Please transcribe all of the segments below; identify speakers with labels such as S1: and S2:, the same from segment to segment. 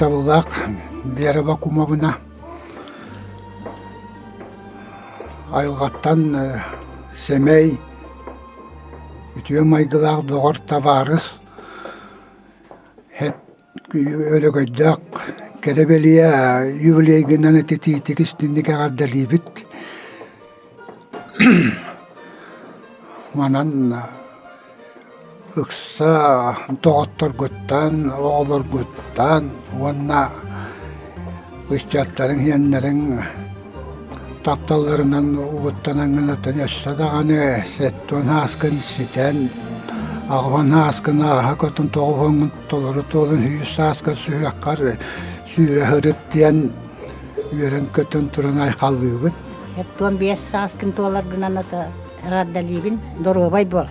S1: Ытыктабыллаах Вера Бакумовна айылҕаттан сэмэй, үтүө майгылаах доҕор табаарыс, өрөгөйдөөх кэрэ бэлиэ юбилейгынан ититиитик истинник эҕэрдэлиибит. Манан ыкса доҕотторгуттан, оҕолоргуттан уонна ыччаттарыҥ, сиэннэриҥ тапталларынан угуттанаҥҥын оттон өссө даҕаны сэттион ааскын ситэн, аҕыһын ааскын ааһа көтөн тоҕуһуоҥҥун толору туолан сүүс сааскар сүһүөххэр сүүрэ сырыт диэн үөрэн-көтөн туран айхаллыыбыт.
S2: 75 сааскын туоларгынан ото эҕэрдэлиибин, доруобай буол.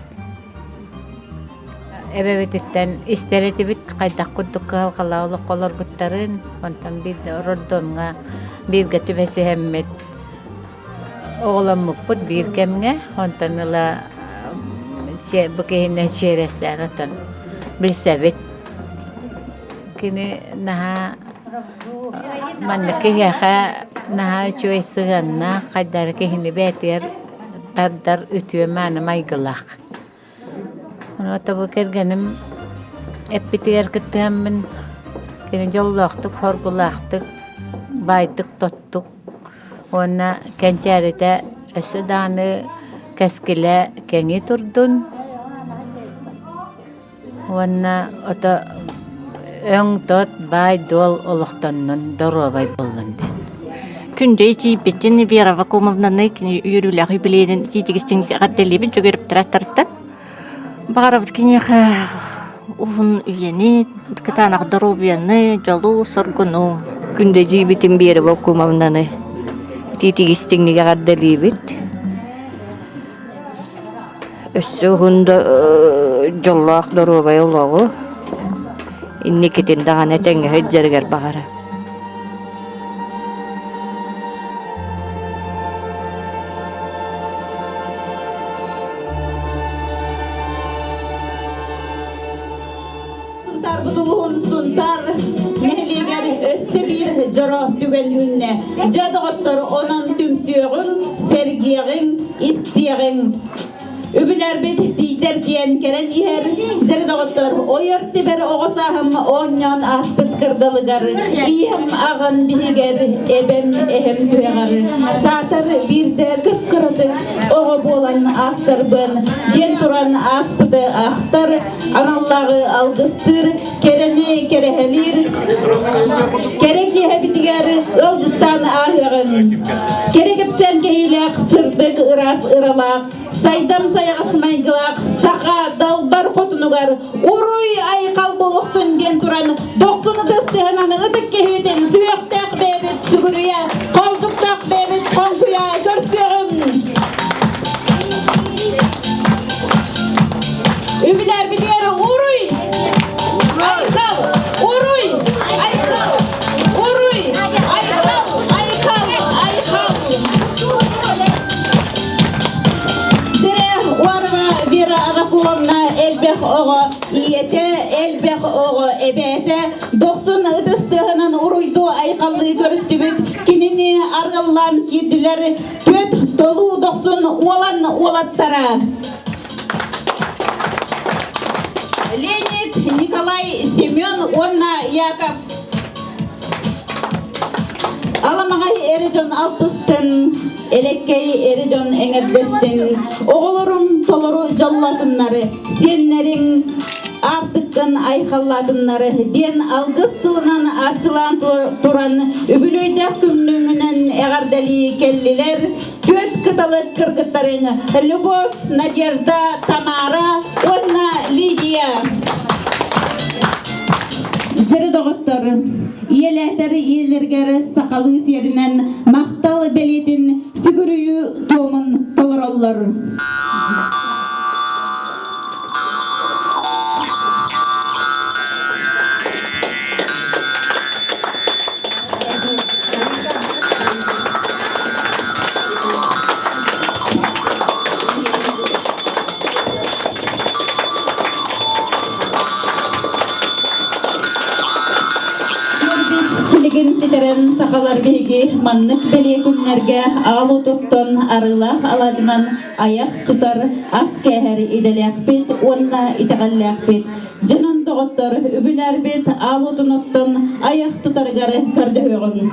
S3: Эбэбититтэн истэр этибит хайдах курдук кыһалҕалаах олоххо олорбуттарын, онтон биирдэ роддомҥа бииргэ түбэсиһэммит оҕоломмуппут биир кэмҥэ, онтон ыла бу киһини чиэрэстээн оттон билсэбит. Кини наһаа маннык киһиэхэ наһаа үчүгэй сыһыаннаах, хайдах эрэ киһини бэйэтигэр тардар үтүө-мааны майгылаах. Ону бу кэргэним эппитигэр кыттыһаммын кини дьоллоохтук, хоргулаахтык, баайдык-тоттук уонна кэнчээритэ өссө даҕаны кэскилэ кэҥии турдун уонна ото өҥ-тот, баай-дуол олохтоннун, доруобай буоллун диэн.
S4: Күндү ичииппитин Вера Вакумовнаны үөрүүлээх юбилейин итиитигистин эҕэрдэлиибин чөгөрүптэраттарыттан. Баҕарабыт киниэхэ уһун үйэни, кытаанах доруобуйаны, дьолу, соргуну.
S5: Күндү эдьиийбитин Вера Вакумовнаны итиитигистиҥник эҕэрдэлиибит. Өссө уһун да дьоллоох доруобай олоҕу инникитин даҕаны этэҥҥэ сылдьарыгар баҕара.
S6: Сунтаарбыт улууһун Сунтаар нэһилиэгэр өссө биир дьоро түгэн үүннэ. Дьэ доҕоттор, онон түмсүөҕүҥ, сэргиэҕиҥ, истиэҕиҥ. Үбүлэрбит тиийдэр диэн кэлэн иһэр дьэ доҕоттор, ойор тибэр оҕо сааһым оонньоон ааспыт кырдалыгар, ийэм аҕам биһигэр, эбэм эһэм түһэҕэр, саатар биирдэ кып-кыратык оҕо буолан аастарбын диэн туран ааспыты ахтар, аналлааҕы алгыстыыр, кэрэни кэрэһэлиир, кэрэ киэһэбитигэр ыалдьыттаан ааһыаҕыҥ. Кэрэ кэпсээн кэһиилээх, сырдык, ыраас ыралаах, сайдам сайаҕас майгылаах саха далбар хотунугар уруй айхал буолуохтун диэн туран дохсун ытыс тыаһынан ытык киһибитин сүһүөхтээх бэйэбит сүгүрүйэ, холдуктаах бэйэбит хоҥкуйа көрсүөҕүҥ! Үбүлээрбитигэр уруй! Айхал! Уруй! Айхал! Уруй! Айхал! Айхал! Айхал! Дэрэ Уарова Вера Авакумовна элбэх оҕо ийэтэ, элбэх оҕо эбээтэ дохсун ытыс тыаһынан уруйдуу айхаллыы көрүстүбүт. Кинини арыаллаан киирдилэр Түөт толуу дохсун уолан уолаттара. Леонид, Николай, Семен уонна Яков. Аламаҕай эр дьон алтыстын, элеккэй эр дьон эҥэрдэстин, оҕолорум толору дьоллоотуннары, сиэннэриҥ аартыккын айхаллаатыннары диэн алгыс тылынан арчылаан туран үбүлүөйдээх күннүҥүнэн эҕэрдэлии кэллилэр түөрт кыталык кыргыттарыҥ Любовь, Надежда, Тамара уонна Лидия. Дьэрэ доҕоттор, ийэлээтэр ийэлэргэр сахалыы сиэринэн махтал бэлиэтин сүгүрүйүү туомун толороллор. сахалар биһиги маннык бэлиэ күннэргэ аал отуттан арыылаах алаадьынан айах тутар ас кээһэр идэлээхпит уонна итэҕэллээхпит. Дьонон доҕоттор үбүлээрбит аал отун оттон айах тутарыгар көрдөһүөҕүҥ.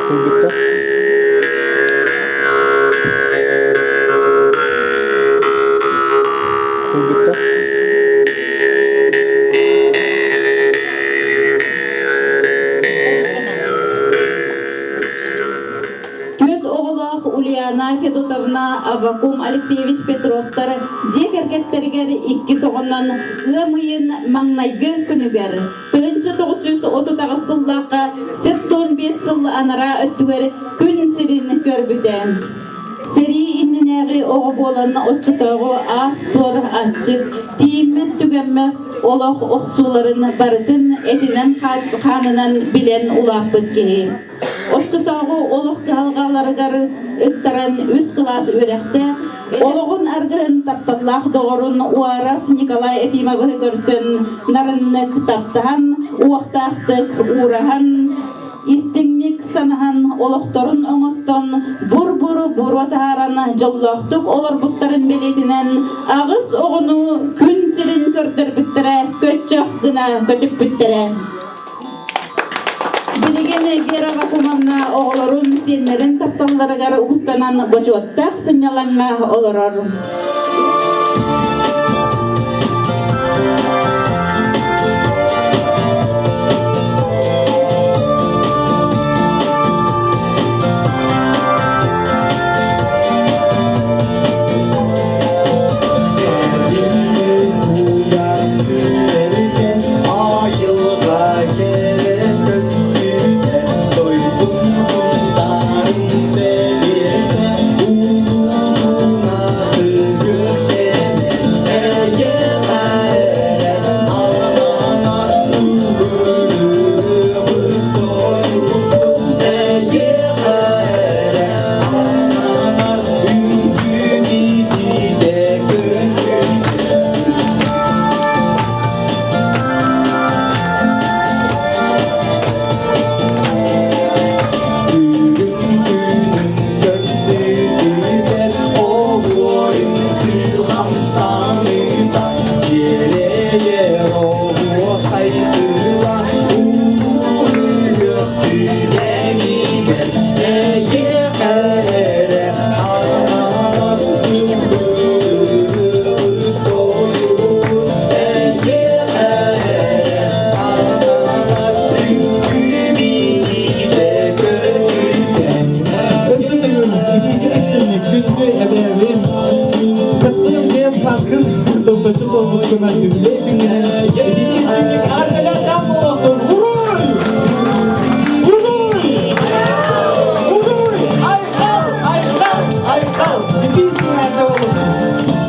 S7: Тылгытта. Тылгытта.
S6: Түөрт оҕолоох Ульяна Федотовна, Аввакум Алексеевич Петровтар дьиэ кэргэттэригэр иккис оҕонон ыам ыйын маҥнайгы күнүгэр 1938 сыллаахха 75 сыл анараа өттүгэр күн сирин көрбүтэ. Сэрии иннинээҕи оҕо буолан оччотооҕу аас-туор аччык, тиийиммэт-түгэммэт олох охсууларын барытын этинэн-хаанынан билэн улааппыт киһи. Оччотооҕу олох кыһалҕаларыгар ыктаран үс кылаас үөрэхтээх, олоҕун аргыһын тапталлаах доҕорун Уаров Николай Ефимовиһы көрсөн нарыннык таптаһан, уохтаахтык уураһан, истиҥник санаһан, олохторун оҥостон, бур-буру буруо таһааран дьоллоохтук олорбуттарын бэлиэтинэн аҕыс оҕону күн сирин көрдөрбүттэрэ, көччөх гына көтүппүттэрэ. Билигин Вера Вакумовна оҕолорун, сиэннэрин тапталларыгар угуттанан бочуоттаах сынньалаҥҥа олорор.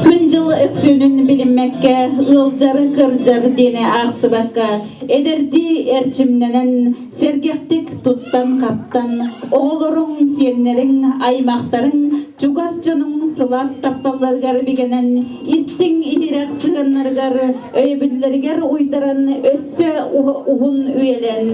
S6: Күн-дьыл өксүөнүн билиммэккэ, ыалдьар, кырдьар диэни аахсыбакка, эдэрдии эрчимнэнэн, сэргэхтик туттан-хаптан, оҕолоруҥ, сиэннэриҥ, аймахтарыҥ, чугас дьонуҥ сылаас тапталларыгар бигэнэн, истиҥ иһирэх сыһыаннарыгар, өйөбүллэригэр уйдаран өссө уһун үйэлэн,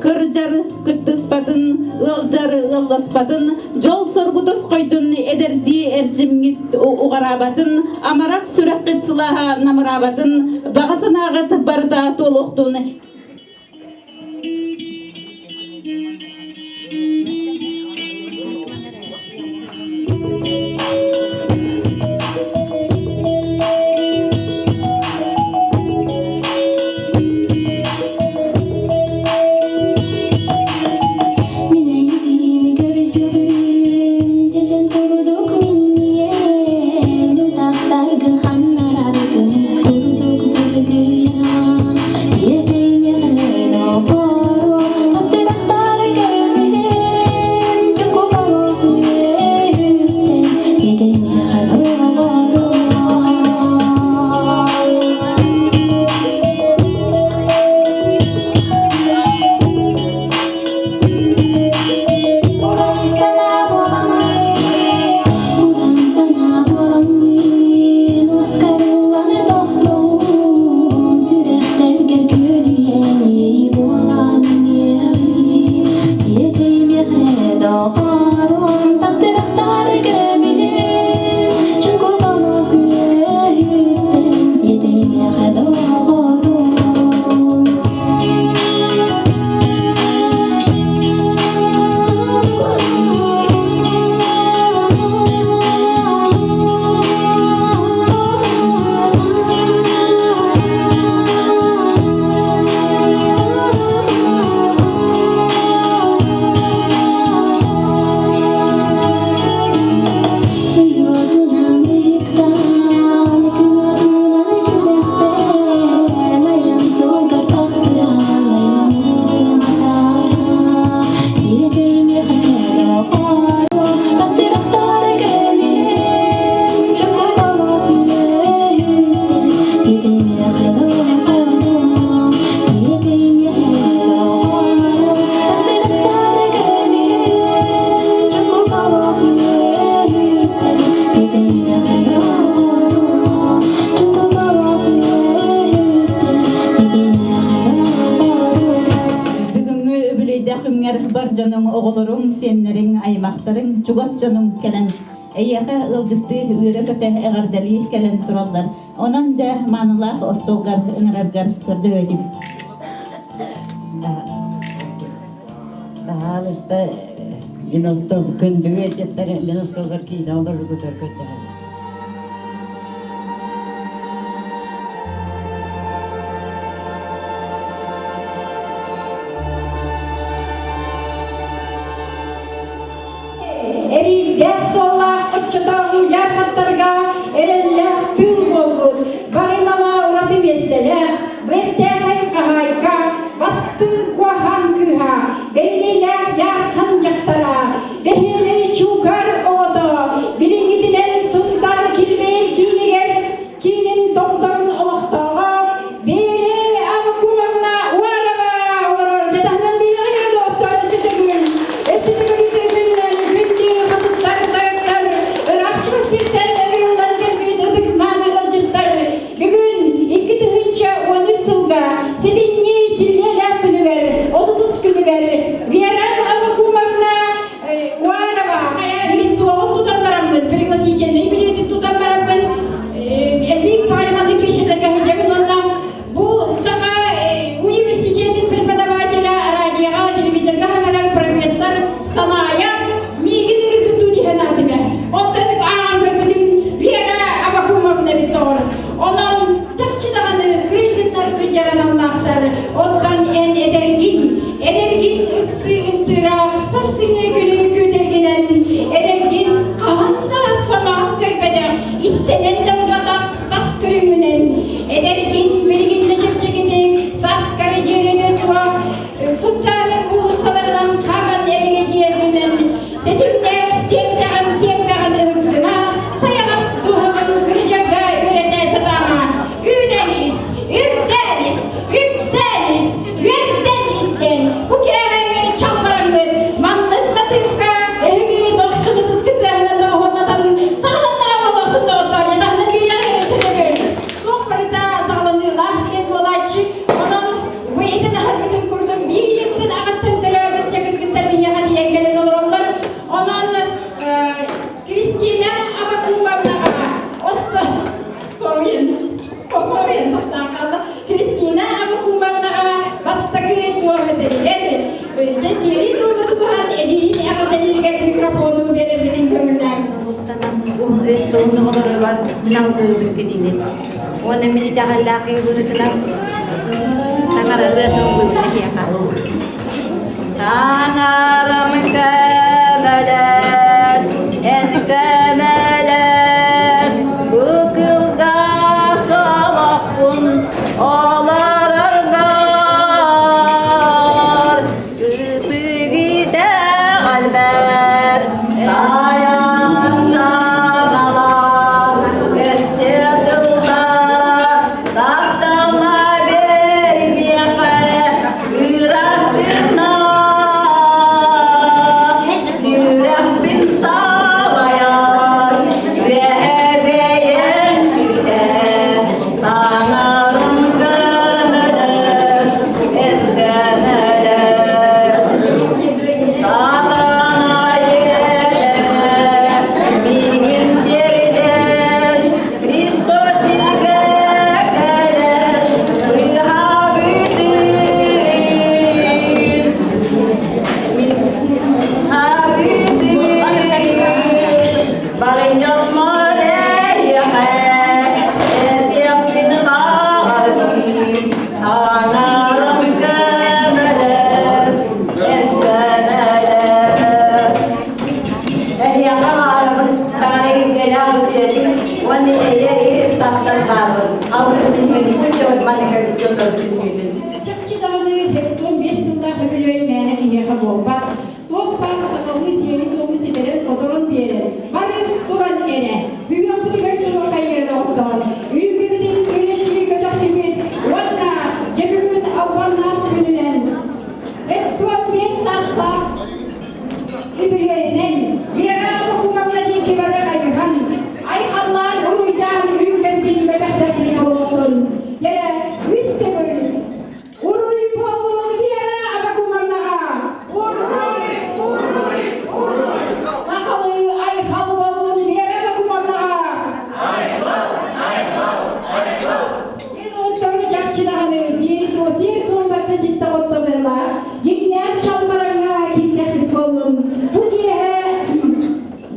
S6: кырдьар кыттыспатын, ыалдьар ыалласпатын, дьол-соргу тосхойдун эдэрдии эрчимҥит уҕараабатын, амарах сүрэххит сылааһа намыраабатын, баҕа санааҕыт барыта туолуохтун.
S8: Мин эйигин көрсөрүм, дьэдьэн курдук.
S7: Харахтаргын ханнарар көмүс курдук тылгыйа Иэтиҥэҕин оҕоро Таптыбахтары көмүһүм Чукубалох үөһүттэн Иэтиҥэҕин оҕоро. Уран санаа буоламмын, уран санаа буоламмын, уоскарыллан тохтоҕум, сүрэхтэргэр күөдүйэний буолан иэҕим, иэтимиэхэ доҕорум, таптырахтары көмүһүм, чуҥкук олох үөһүттэн, иэтимиэхэ доҕорум. Уйуотунан иһиктаан, күн уотунан күдэхтээн, айан суолгар тахсыан, айманыаҕым атаара. Иэдэймиэхэ доҕорум, таптыырахтаары кэмим, чокур олох үөһүттэн, иэдэймиэхэ доҕорум, иэдэймиэхэ доҕорум, таптыырахтаары кэмим, чокур олох үөһүттэн, иэдэймиэхэ доҕорум, чокур олох үөһүттэн, иэдэймиэхэ доҕорум.
S6: Бүгүҥҥү үбүлүөйдээх күҥҥэр бар дьонуҥ, оҕолоруҥ, сиэннэриҥ, аймахтарыҥ, чугас дьонуҥ кэлэн эйиэхэ ыалдьыттыы үөрэ-көтө эҕэрдэлии кэлэн тураллар. Онон дьэ маанылаах остуолгар ыҥыраргар көрдөһүөтүм.
S8: Баһаалыста мин остуол күндү ыалдьыттар мин остуолбар киинэ олороргутугар көрдөһөбүн.
S9: Эриирдээх суоллаах оччотооҕу дьаархаттарга эрэллээх тыыл буолбут, бары мала ураты миэстэлээх, бэртээхэй хаһаайка, бастыҥ куоһаан кыыһа, бэриниилээх дьаархан дьахтара, бэһиэлэй чуукар оҕото, билиҥҥитинэн Сунтаар килбэйэр киинигэр киинин томторун олохтооҕо Бээрэ Аввакумовна Уарова олорор. Дьэ таһынан биһиэхэ доҕоттоор өссө төгүл, өссө төгүл үтүөкүнүнэн күндү хотуттар, тойоттор, ыраах чугас сиртэн ыҥырыллан кэлбит ытык-мааны ыалдьыттар бүгүн 2013 сылга сэтинньи силлиэлээх күнүгэр, 30 күнүгэр Вера Аввакумовна Уарова хайа мин туоҕун тутан бараммын, пригласительнай билиэтин тутан бараммын, элбик паайманнык пишетэргэ сылдьабын уонна бу Саха университетин преподавателя радиоҕа, телевизорга хаҥарар профессор Санаайа миигин ыҥырбыт дуу диэн аатыма. Онтон ааҕан көрбүтүм Вера Авакумовна эбит доҕор. Онон чахчы даҕаны кырыйгыннар кыдьараналлаахтар. Оттон эн эдэргин, эдэргин ыксыы ымсыыра сарсыҥҥы күнү күүтэргинэн эдэргин хаһан да соноон көрбөтөх, истэнэн да ылбатах тас көрүҥүнэн эдэргин билигин да чэпчэкитик сааскары дьиэрэтэ суох Сунтаарын уулуссаларынан хааман эригэ дьиэргинэн тэтимнээх тиэмтэҕин тиэмпэҕин ыһыктыма, сайаҕас туһаҕын кырдьарга үөрэтэ сатаама. Үүнэн ис, үрдээн ис, үксээн ис, үөрдэн истэн, бу кээһэҥҥи чалбараҥҥыт маннык матыыпка эһиги дохсун ытыскыт тыаһынан доҕуһуоллатан саҕаланнаҕа буолуохтун доҕоттоор, ятаһынан биилэҕин өссө Туох барыта саҕаланыылаах диэн буолааччы. Онон бу итин аһарбытын курдук биир ийэттэн аҕаттан төрөөбүт дьэ кыргыттар биһиэхэ тиийэн кэлэн олороллор. Онон Кристина Абакумовнаҕа Осто Поповин тохтоон хаалла. Кристина Абакумовнаҕа бастакы туоһутарыгар дьэ сиэри туому тутуһан эдьиийин эҕэрдэлииригэр микрофону биэрэрбитин көҥүллээҥ.
S10: Уһун оҕолоругар налгыыбын кинини. Уонна мин итэҕэллээх киһи быһыытынан таҥаралыа сыллыыбын эһиэхэ. Таҥарам көмөлөс, эн көмөлөс, бу кыл. алҕаабын, алгыһын иһэн бу дьон манна кэлбит дьоннор бүтүннүүтүн.
S9: Чахчы даҕаны 75 сыллаах үбүлүөй мээнэ киһиэхэ буолбат. Туох баар сахалыы сиэри-туому ситэрэн-хоторон биэрэн, бары туран эрэ, бүгүөхпүтүгэр туруоххайыан оҕотоон, үрүҥүбүтүн күөрэччи көтөхтүбүт уонна дьэ бүгүн албаннаах күнүнэн 75 саастаах үбүлүөйүнэн Вера Пахомовна диэки бары хайыһан, айхаллаан, уруйдаан үрүҥкэбитин көтөхтөрбүт буолуохтун. Дьэ, үс төгүл Уруй буоллун Вера Абакумовнаҕа! Уруй! Уруй! Уруй! Сахалыы айхал буоллун Вера Абакумовнаҕа! Айхал! Айхал! Айхал! Ил оттору чахчы даҕаны сиэр туомбарта ситте хоттордылар. Дьиҥнээх чалбараҥҥа киирдэхпит буоллун. Бу киэһэ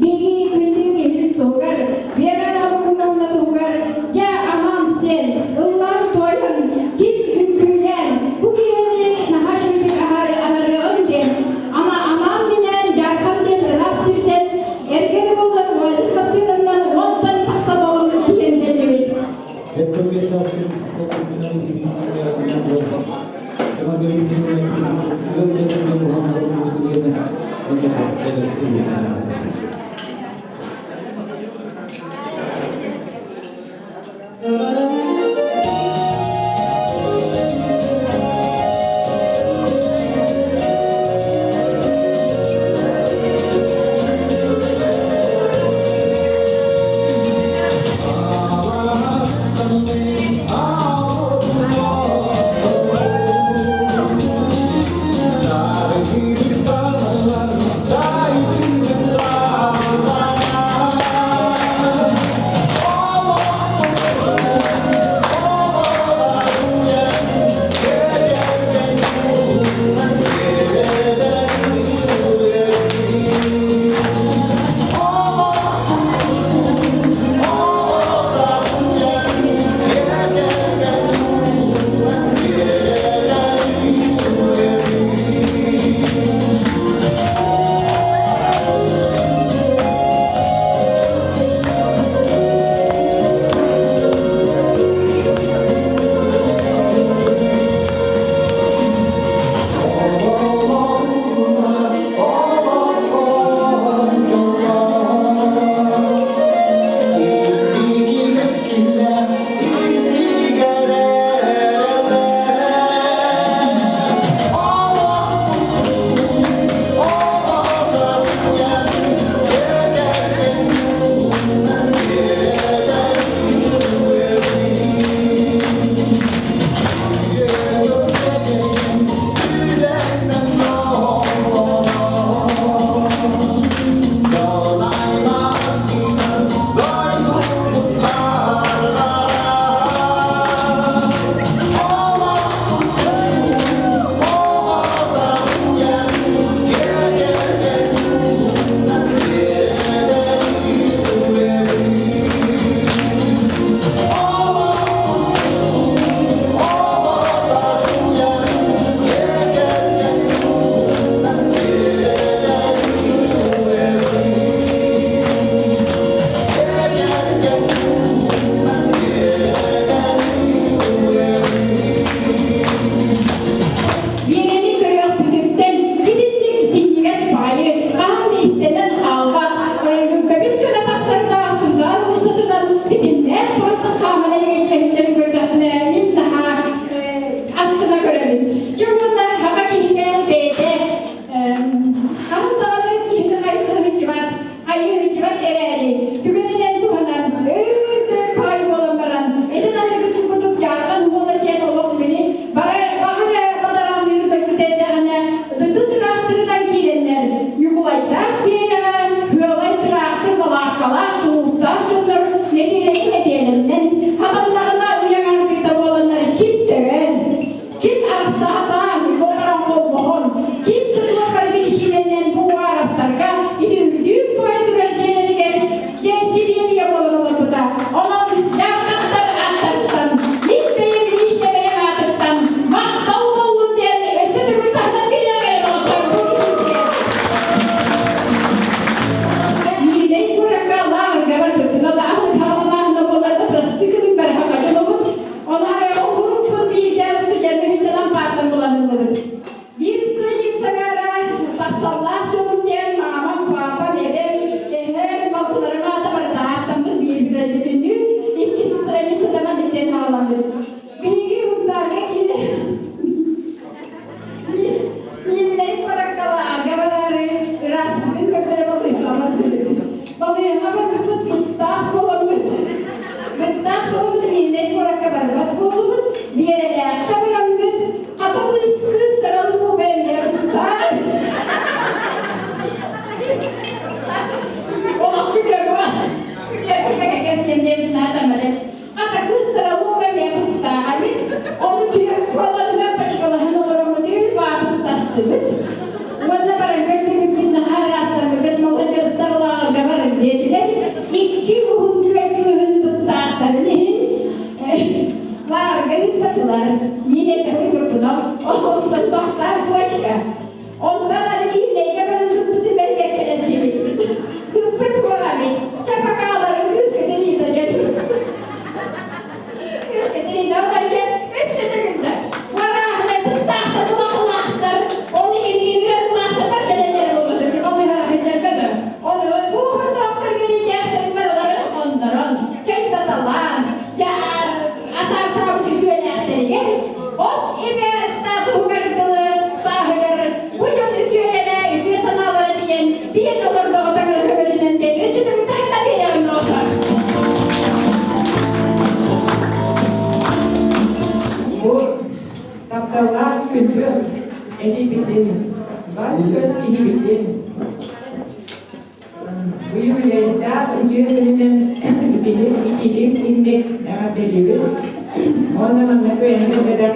S9: биһиги күндү киһибит туһугар, Вера Абакумовна туһугар дьэ аһаан-сиэн, ыллаан-туойан, ким үҥкүүлээн, бу киэһэни наһаа үчүгэйдик аһарыаҕын диэн, ама анаан-минээн Дьаархан диэн ыраах сиртэн эргэ да буоллар УАЗик массыынанан уонтан тахса буоламмыт тиийэн кэллибит. Быттаах буолбут Мииринэй куоракка барбат буоллубут, Биэрэлээххэ бараммыт, хата кыыс кыыстарал буолбай эмиэ быттаах. Олох күлүөҕэ күлүөҕэ кэкэсиэмниэбит наадаммыт. Хата кыыстара лууба эмиэ быттаах эбит. Ону түһэн куолатыгар бачкалаһан олороммут үл баабыт тастыбыт. Уонна баран көрдүбүппүт наһаа ыраастаммыккыт маладьыастар лааҕырга барыҥ диэтилэр. Икки уһун күөл кыыһын быттаахтарын иһин лааҕырга ыыппатылар. Мин этэбин буккунам. Онтон тохтоон кочка. Онтон аны кииннэйгэ баран ыппыты бэркэккэлэттибит. Ыппыт туораабит. Чапакааларын кыыс Катерина диэн. Кыыс Катерина оҕонньор өссө төгүллэ. Барааһынай быттаахтар улахалаахтар. Ол иһин ыар улаахтар кэлэллэр буолбутун. Ол ыһаахыдьарга да. Ол туохурдаахтар кэлиилээхтэрин барыларын оннорон, чайтаталаан, атаартаабыт үтүөлээхтэригэр ос ибэ статуһугар дылы сааһыгар бу дьон үтүөлэрэ үтүө санаалара диэн биир олордоҕо таҥара көмөтүнэн диэн өссө төгүл биэрэҕин оҕотор.
S11: Бу тапталлаах күндү эдийбитин, бас-көс киһибитин, Үбүлүөйдээх үтүө күнүнэн итилис инник эҕэрдэлиибит. Уонна манна кыайан кэлбэтэх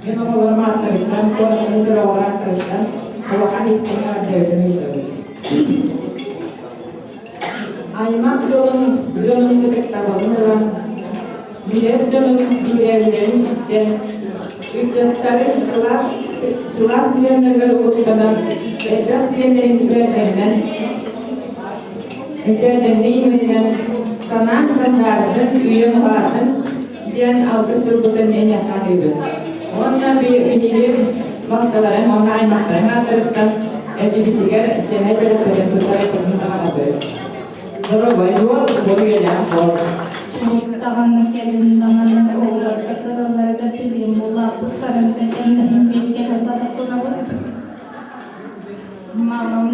S11: мин оҕолорум ааттарыттан, куоратын оҕолор ааттарыттан улахан истиҥ эҕэрдэбитин ыытабыт. Аймах дьонун дьонун ытыктабылын ылан, билэр дьонун биһирээбилэрин истэн, ыччаттарын сылаас сылаас сыһыаннарыгар угуттанан, элбэх сиэннэрин үөрдэринэн, үчүгэйдэнни иһинэн, санаан сандаарытын, үйэҥ уһаатын диэн алгыс тылбытын эйиэхэ аныыбыт. Уонна биһиги махталарын уонна аймахтарын ааттарыттан эдьиийбитигэр сэмэй бэлэхтэрин туттарыппытын баҕарабыт. Доруобай буол, буруйалаах буол.
S12: Даҕаны кэлин даҕаны оҕолорго кыраларыгар билим улааппыттарын кэтэн бииргэ бара турабыт. Мамам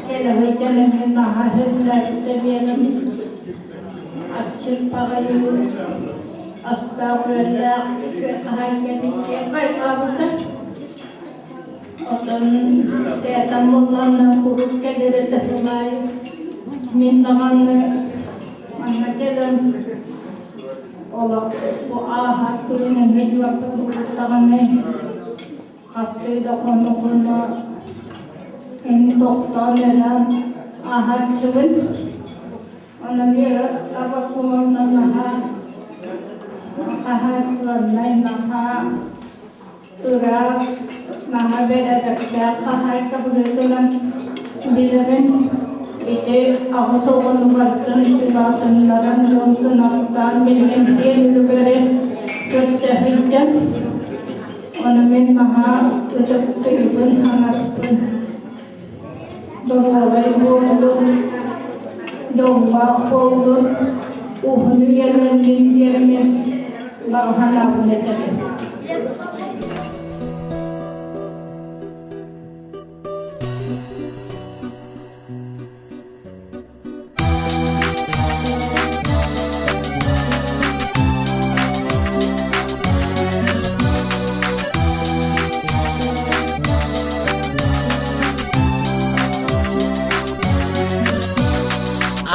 S12: кэлэҕэй кэлэммин наһаа сөбүлээбитэ биэрэн аччык баҕайыбын астаах-үөллээх үчүгэй хаһаайка диэн хайҕаабыта. Оттон тээтэм буоллаҕына куруук кэлэр этэ сылаайы. Мин даҕаны манна кэлэн олох бу ааһар күнүнэн өйдүөххэ курдук даҕаны хастыы да хоно-хоно тохтоон эрэн ааһааччыбын. Онон Вера Аввакумовна наһаа хаһаайыстыбаннай, наһаа ыраас, наһаа бэрээдэктээх хаһаайка быһыытынан билэбин. Ити аҕыс оҕону барытын улаатыннаран, дьон кынаттаан билигин киэҥ үлүгэри көрсө сылдьан, ону мин наһаа ытыктыыбын, хаҥаспын. Доруобай буоллун, дьоллоох буоллун, уһун үйэлэннин диэммин баҕа санаабын этэбин.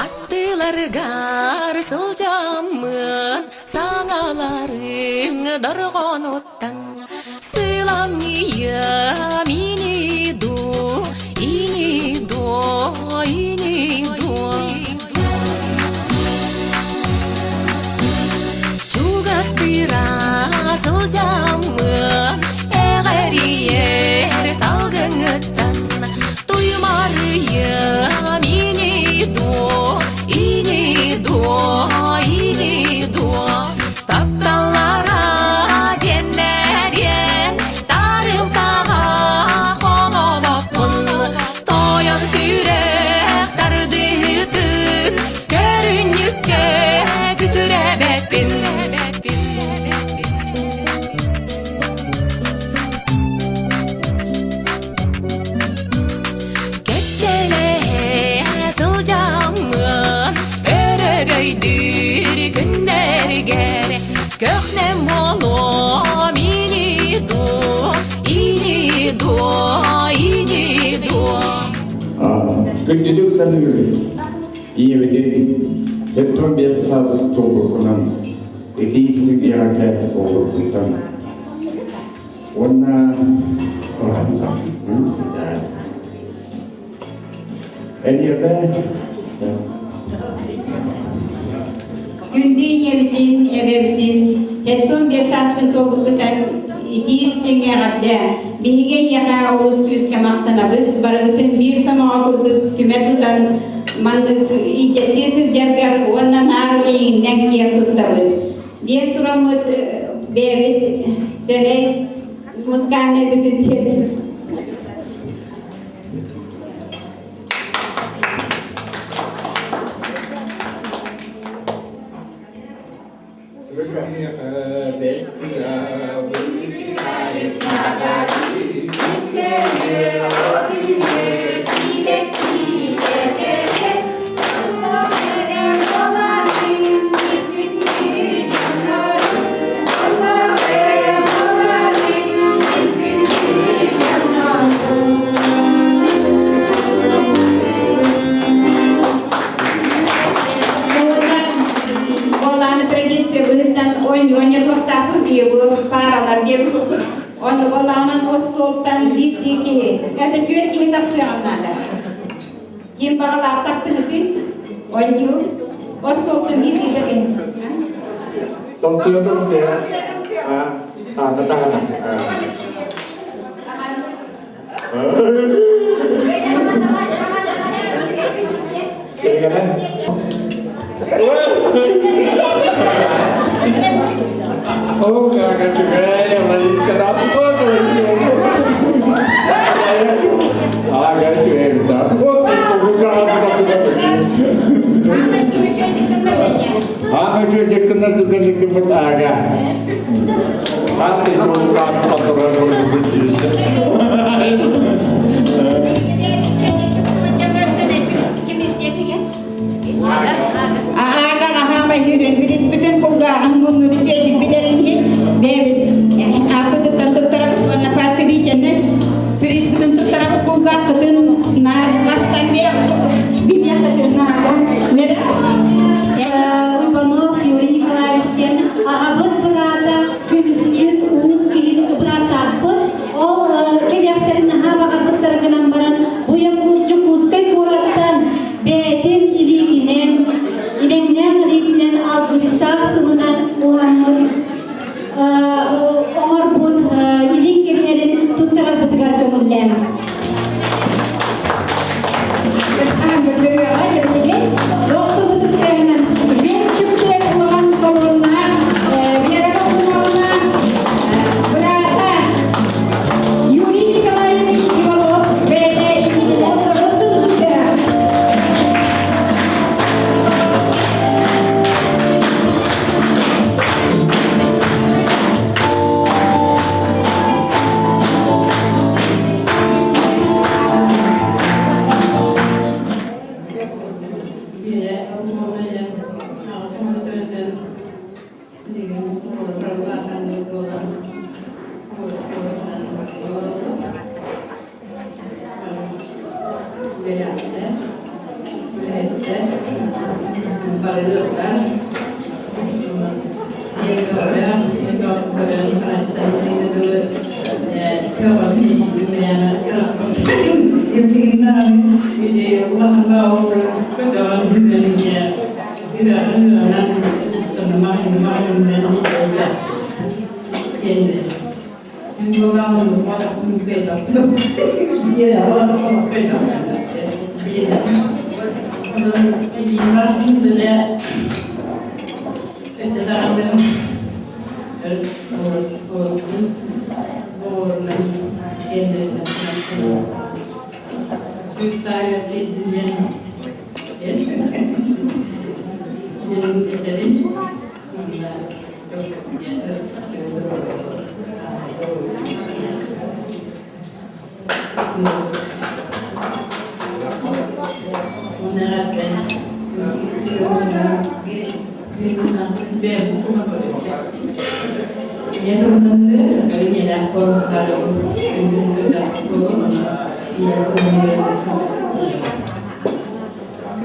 S13: Аттыларыгар сылдьаммын саҥаларыҥ дорҕоонуттан сыламньыйам ини дуу, ини дуу, ини дуу. Чугастыыра сылдьаммын эҕэрийэр салгыҥыттан туймарыйам ини дуу, ини дуу, ини дуу. Тапталлара диэннэри.
S14: саас туолбуккунан итии истиҥ эҕэрдэ буолуохтуттан уонна эйиэхэ
S15: Күндү ийэбитин, эбэбитин, 75 сааспын туолбуккутан итии истиҥ эҕэрдэ! Биһиги эйиэхэ олус күүскэ махтанабыт, барыгытын биир сомоҕо курдук түмэ тутан маннык иитиэхтии сылдьаргар уонна наар эйигиннэн киэн туттабыт. Диэн тураммыт бэйэбит сэмэй музыкальнай бүтүн Буолааны традиция быһыытынан ойньуонньа туохтаахпын диэбу пааралар диэбит Ону буоллаҕынан остуолтан биирдии киһи, это түөрт киһи тахсыаҕын наада. Ким баҕалаах тахсыһытын, ойньуу, остуолтан биирдии киһи.
S14: Тоҥсуйа тоҥсуйа. А, татаҕына. Кэлгэнэ. О, как үчүгэй, Лариска, Ага, үчүгэй, Ага, үчүгэй, ага.
S15: Ааҕа аһаама жүрүн билиспитин кулгааҕын муннун үсүөтүк билэрин иһин бэйэбит ааппытыттан туттарабыт уонна поощрительнай приспитин туттарабыт кулгаахпытын наар хастан билиэххитин наада.
S9: Иванов Юрий Николаевич диэн аҕабыт быраата көмүсчүт уус киһини бырааттаахпыт. Ол кэлиэхтэрин наһаа баҕарбыттара гынан баран, бу Дьокуускай куораттан бэйэтин илиитинэн, имэҥнээх илиитинэн алгыстаах тылынан уһаммыт оҥорбут илин кэбиһэрин туттарарбытыгар көҥүллээн.
S15: Юрий Николаевич Иванов бэйэтэ илиитинэн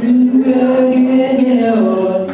S11: Күн көрүө от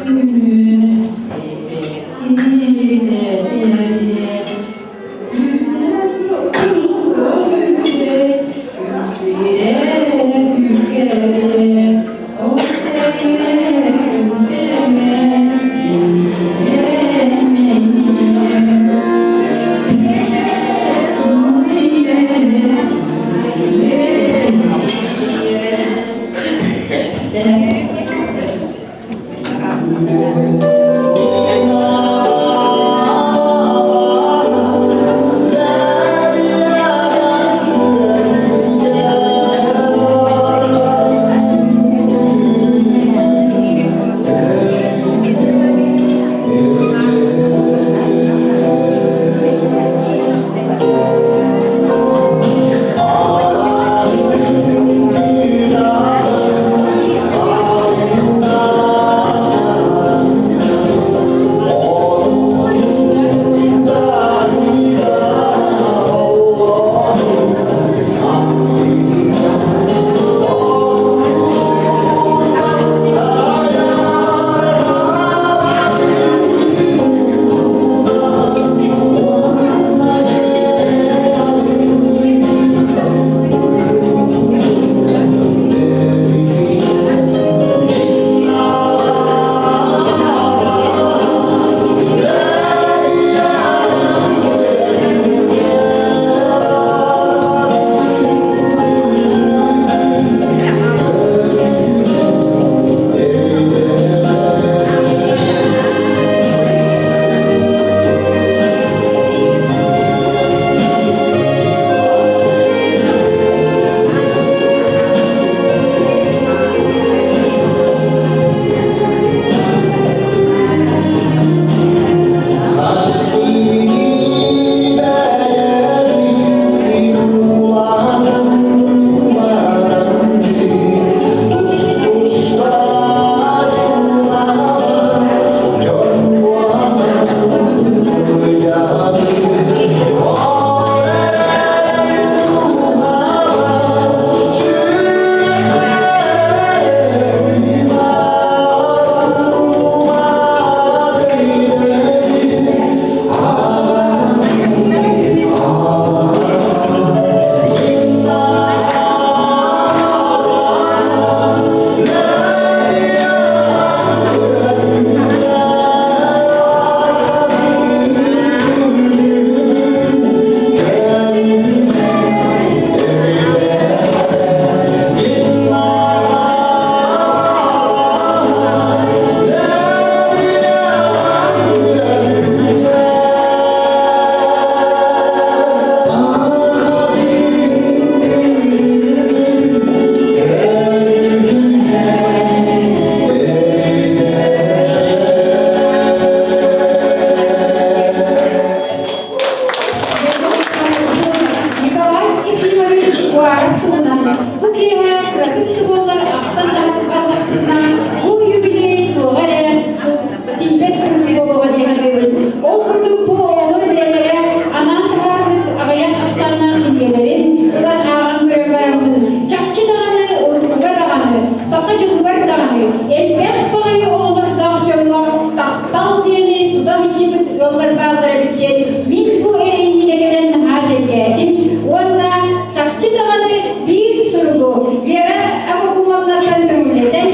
S9: Ол курдук бу оҕолор бэйэлэрэ анаан таһаарбыт аҕыйах ахсааннаах кинигэлэрин ылан ааҕан көрөн бараммын, чахчы даҕаны, уруккуга даҕаны, саха дьонугар даҕаны элбэх баҕайы оҕолордоох дьоҥҥо таптал диэни тута сылдьыбыт ыаллар бааллар эбит диэн мин бу эрэйинньинэ кэлэн наһаа сэргээтим уонна чахчы даҕаны биир суругу Вера Аввакумовнаттан көҥүллэтэн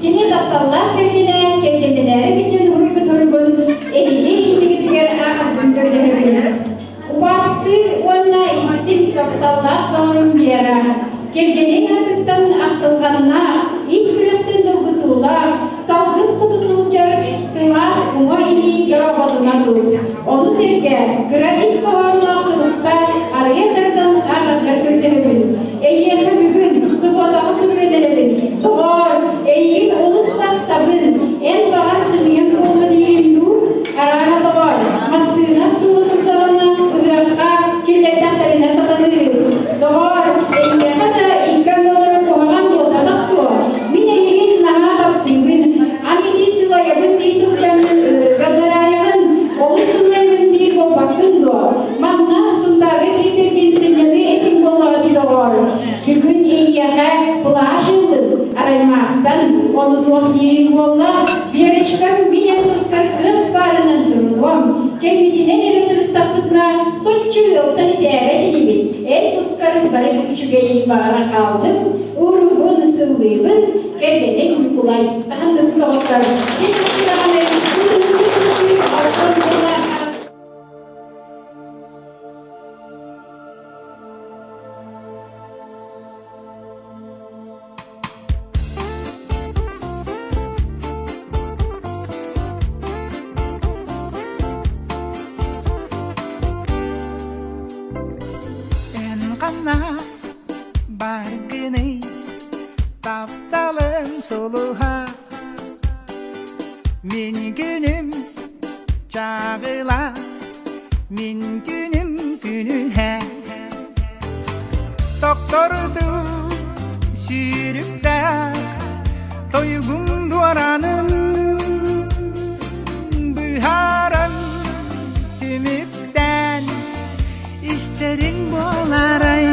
S9: кини тапталлаах кэргэнэ кэргэннэнээри кичэн уруйбут суругун эһиги иннигитигэр ааҕарбын көрдөһөбүн. Убаастыыр уонна истиҥ тапталлаах доҕорум Вера, кэргэниҥ аатыттан ахтылҕаннаах, ис сүрэхтэн долгутуулаах, салгын хоту сылдьар сылаас уҥа илии дороботуна тут. Ону сэргэ кыра ис хоһоонноох сурукта арыйа тардан ааҕаргар көрдөһөбүн. Эйиэхэ бүгүн субуотаҕа суруйан эрэбин. Доҕоор, эйигин олус таптабын. Эн баҕар сымыйан буолла диирин дуу? Арааһа доҕоор, массыына суола турдаҕына ыһыахха киллэрдэхтэринэ сатаныы. Доҕоор, эйиэхэ да икки ардылара куһаҕан буолбатах дуо? Мин эйигин наһаа таптыыбын. Аны ити сылайабын дии сылдьаҥҥын ыарыыга бараайаҕын, олус сылайабын диир буолбаккын дуо? Манна Сунтаарга киирдэргин сынньаныы этиҥ буоллаҕа дии доҕоор. Бүгүн эйиэхэ плащ ыллым, араймаахтан, ону туох диириҥ буолла? Верочкам мин эн тускар кыах баарынан турунуом. Кэммитинэн эрэ сырыттахпытына, соччо ыалтан итээбэт инибит. Эн тускар бары үчүгэйи баҕара хаалдым, уруубун сыллыыбын, кэргэним Ньукулай. Таһынным доҕоттор.
S16: Эн ханна баргыный тапталым сулуһа Мин күнүм чаҕыла Мин күнүм күнүһэ Токторду сүүрүктээх Тойугум дуораанын Быһааран түмүктээн Истэриҥ буолаарай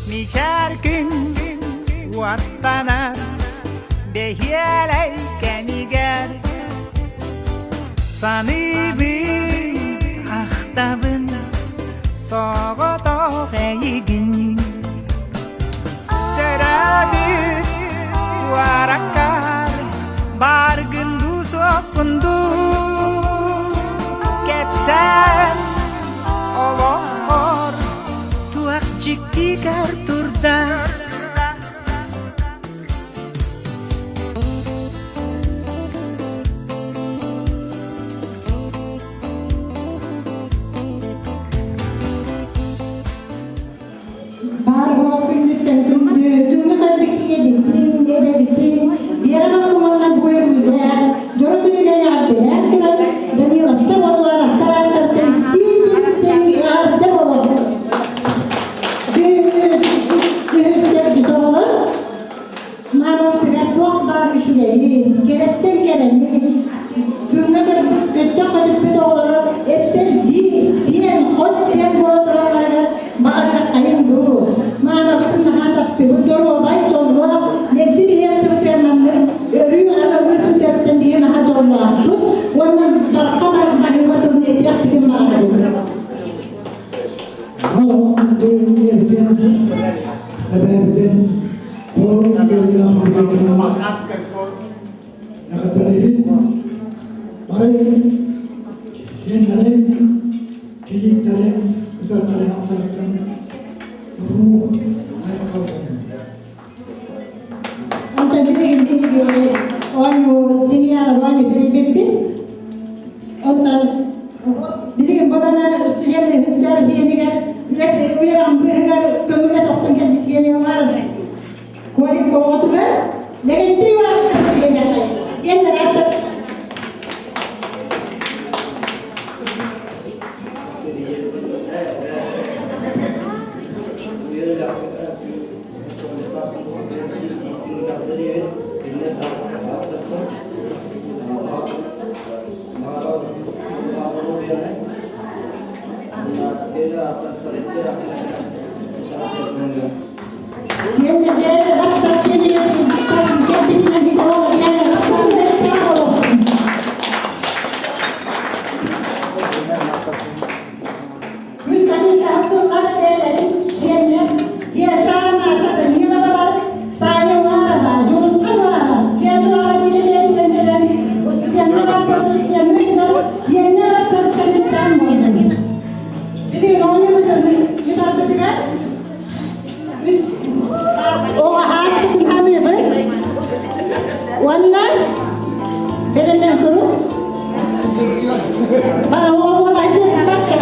S16: Мичээр күн уоттанар бэһиэлэй кэмигэр Саныыбын, ахтабын соҕотох эйигин Төрөөбүт куораккар баргын дуу суохпун дуу Кэпсээн олоххор туох дьиктигэр турда.
S17: Баар буолар күннүттэн күндү, күҥҥэ кэлбит ийэбитин, эбэбитин, Вера Вакумовна буойуруулээх, дьоро күнүнэн эҕэрдэлээн туран, Даниловтар уонна ааттартан истиин-истиҥ эҕэрдэ болор. Үһүс оҕолор Маама туох баар үчүгэйи, кэрэттэн кэрэни, күҥҥэ көрбүт, көттөх көтүппүт оҕолоро эссэр биир сиэн, хос сиэн буола туралларыгар баҕарыаххайыҥ дуу. Маамабытын наһаа таптыыбыт, доруобай, дьоллоох, мэлдьи биһиэн тыбытыгар маннык өрүү аралыы сылдьарыттан биһи наһаа дьоллоохпут уонна барха баһыыба тылын этиэхпитин баҕарабыт.
S1: Эбээбитин
S17: Онтон билигин биһиги оонньуу семьялар оонньуу тэрийбиппит. Онтон билигин балана студент ыһыттар диэнигэр үөрэҕин быыһыгар көҥүлэ тохсон кэлбит диэни баар Колик оҕотугар Лэгэнтэй Ивановна диэн диэн
S18: Эҕэрдэлиибит, кинилэр ааттаттан
S17: Уонна бэлэмнэн туру. Бара оҕо айтыахтарга.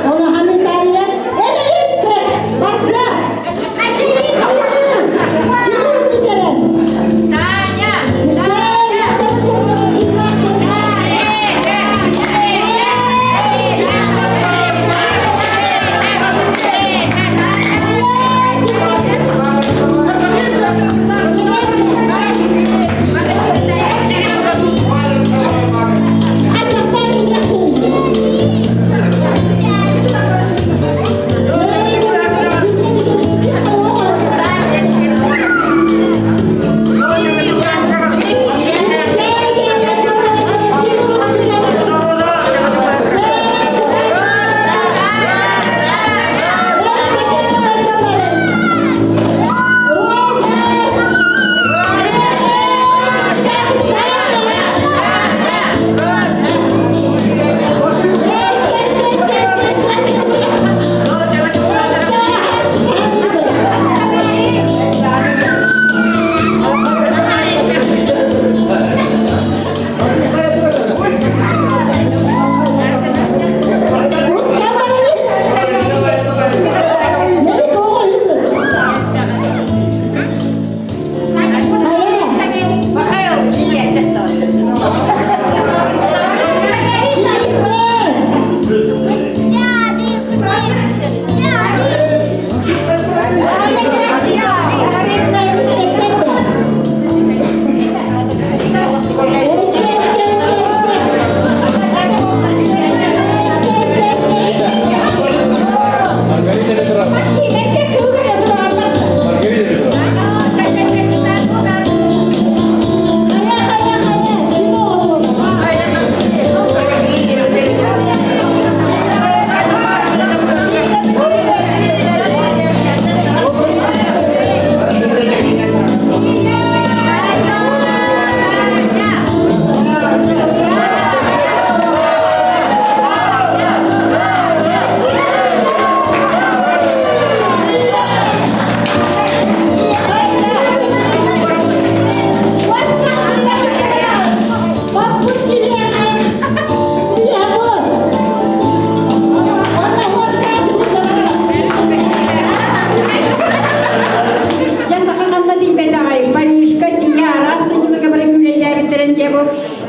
S17: Олахан Италия элитте барда. Тимур бүтэрэн. Таня!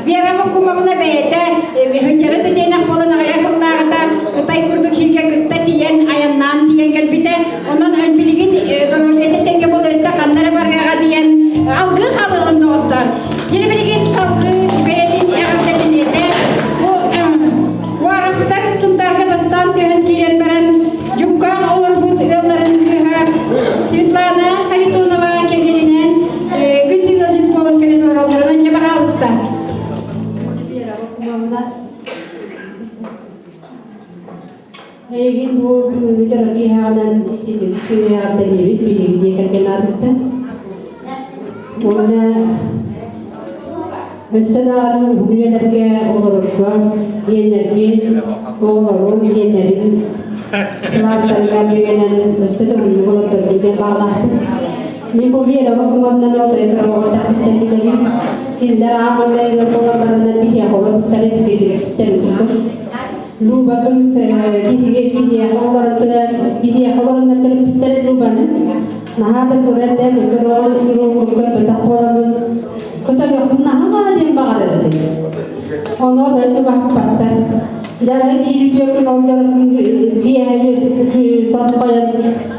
S9: Вера Бакумовна бэйэтэ Хынчары тэтиэнэх буолан аҕыйах сыллааҕыта Кытай курдук сиргэ кытта тиийэн айаннаан тиийэн кэлбитэ. Онон билигин доруобуйата тэҥҥэ буола өссө ханна эрэ барыаҕа диэн алгыы хаалыаҕын доҕоттор. Кини билигин салгыы бэйэтин эҕэрдэтиниэтэ. Бу Уараптар Сунтаарга бастаан түһэн киирэн баран Дьуккаах олорбут ыалларын кыыһа Светлана Харитонова кэргэнинэн күндү ыалдьыт буолан кэлэн олороллорун дьэ баһаалыста.
S19: Эйигин бу бүгүҥҥү терапияҕынан ититибит биһиги дьиэ кэргэн аатыттан. Уонна өссө даҕаны уһун үйэлэргэ олорорго иэннэргин, оҕолорун, иэннэрин сылаастарыгар үөрэнэн өссө да уһуннук олордоргун диэн баҕалаахпын. Мин бу Вера Бакумовнаны отойдор оҕотахпыттан билэбин. Кинилэр аан маҥнай ыал буолан бараннар биһиэхэ олорбуттар этибититтэн курдук. Люба кыыс биһиги биһиэхэ олорон биһиэхэ олороннор төрөппүттэрэ Любаны наһаа да көрөр да көрөр көрбөтөх буоламмын көтөлөхпүн наһаа наһаа диэн баҕарар этим. Ону да чугаһаппаттар. Дьара биир үтүө күн ол дьарым киэһэ тос хойон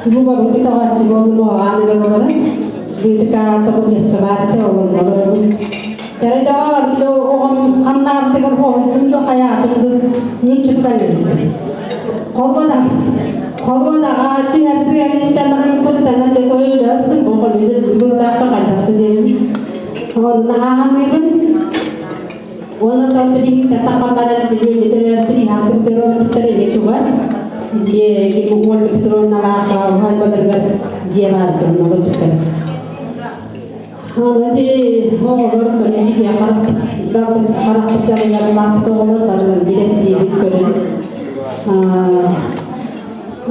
S19: Любабын көтөҕөөччү буоллум оҕаан ыган олорон. Быытыка тоҕус олорбун. Тэрдэҕэр оҕом ханнаабытыгар хоһуйдум да хайаатым да мүлчү тутан кэбистим. Холуода холуодаҕа түһэр түгэн истэн баран куттанан дьэ тойуйаспын бу холуйда быылаахта хайдахты диэн. Онно хааһаныыбын. Уонна тон билигин таххан баран билиэни төрөөбүтүн иһаахтык олорбуттар эмиэ чугас. Дьиэ Ольга Петровналаах уһаайбаларыгар дьиэ баар дьон олорбуттар. Аны оҕолор биһиэхэ харахпыттарыгар улааппыт оҕолор барыларын билэттиибит көрөн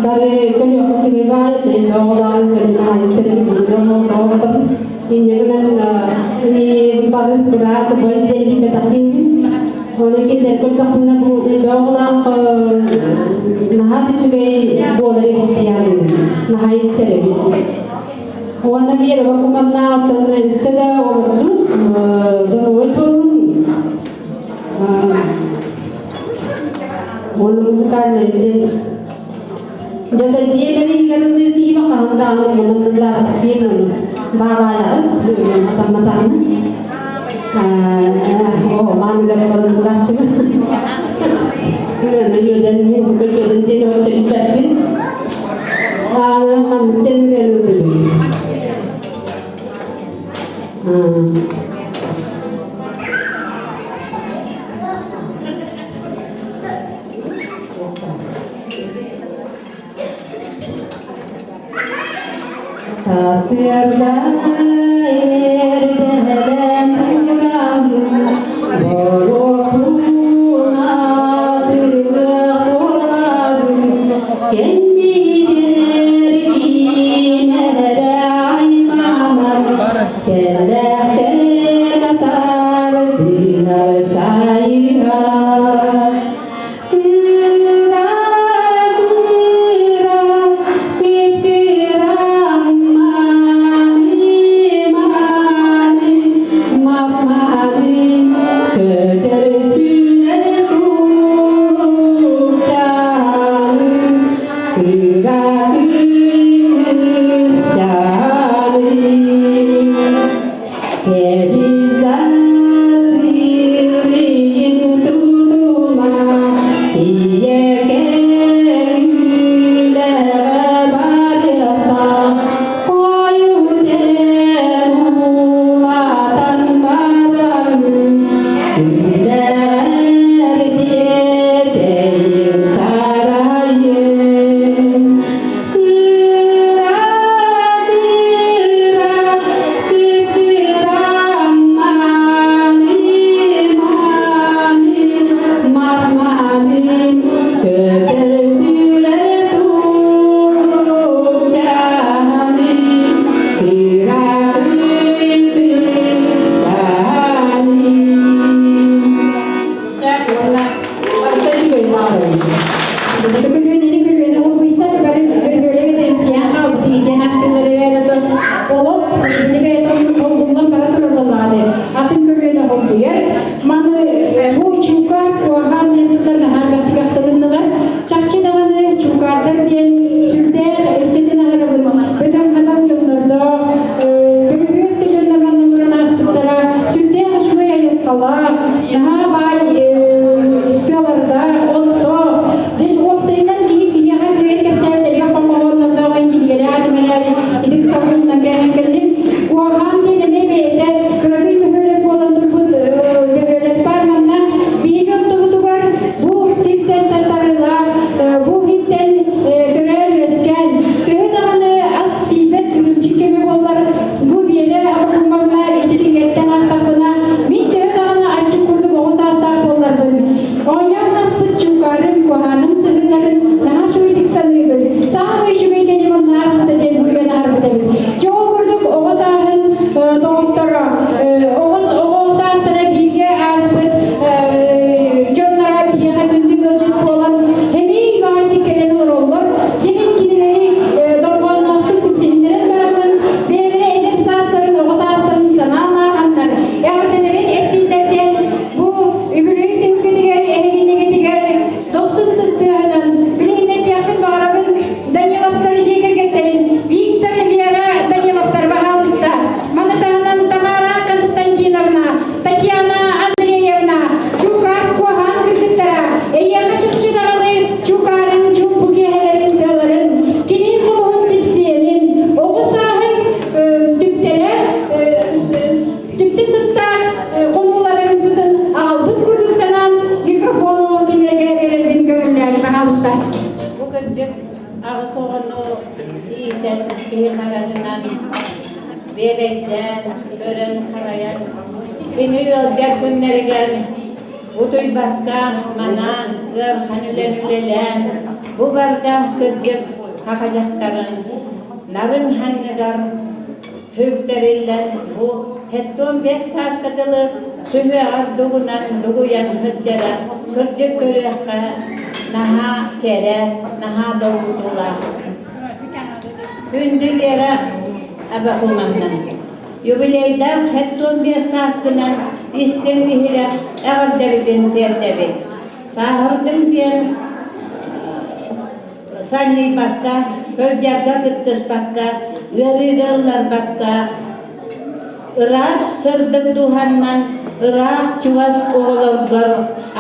S19: бары көрүөххэ үчүгэй баар оҕолорун көрүн аайы сэрэммит инньэ гынан балыс быраат бой диэн билбэтэх киһибин Оны кинилэр көрдөхпүнэ бу элбэх оҕолоох наһаа үчүгэй буолар эбит диэн наһаа сэрэбит. Уонна биир окуманнаах оттон өссө да олордун, доруобай буолун. Уонна музыкальный диэн Дьото дьиэлэригэр ылдьыытыыба хаһан даҕаны манан диэн ону баалаайаҕыт матамматаҕына оо маамыгар барыллааччыбын үөдэн музыка үөдэн диэн оччо билбэппин манныктан ырыаны Сарсыарда эрдэлээн тураммын, боруокпун атыылыах буолабын, кэннигэр ким эрэ айманар, кэллэхтэн атаардыһар сайыһар. Кыра-кыра, кып-кыра маны-маны, мап-маны, көтөр сүүнэ курчааны, кыра кыысчааны. Сарайым
S9: Атын көлүөнэ холбуйар. Маны бу чуукаар куоһаан диэн тыллар наһаа элбэхтик ахтылыннылар. Чахчы даҕаны чуукаардар диэн сүрдээх өссөтүн аһарабын. Бөдөҥ-хадаҥ дьоннордоох, бөлүһүөк да дьоннор манна олорон ааспыттара. Сүрдээх үчүгэй айылҕалаах, наһаа баай тыалардаах, оттоох. Дьэ, уопсайынан киһи киһиэхэ кыайан кэпсээбит элбэх хомоҕооннордоох кинигэлээх этим эрээри, итик сабылынан кээһэн кэллим. Куоһаан диэн эмиэ бэйэтэ кыракый бөһүөлэк буолан турбут бөһүөлэк баар манна.
S3: Бүөбэйдээн, көрөн-харайан, кини ыалдьар күннэригэр утуйбакка манаан, ыарахан үлэни үлэлээн, бу барда кырдьык саха дьахтарын нарын санныгар Һүктэриллэн бу 75 сааска дылы сүһүөҕэр дугунан дугуйан сылдьара кырдьык көрүөххэ наһаа кэрэ, наһаа долгутуулаах. Күндү Вера Абакумовна, юбилейдаах 75 сааскынан истиҥ иһирэх эҕэрдэбитин тиэрдэбит. Сааһырдым диэн Санньыйбакка, кырдьарга кыттыспакка, ыарыыга ылларбакка, ыраас сырдык дууһаннан ыраах чугас оҕолоргор,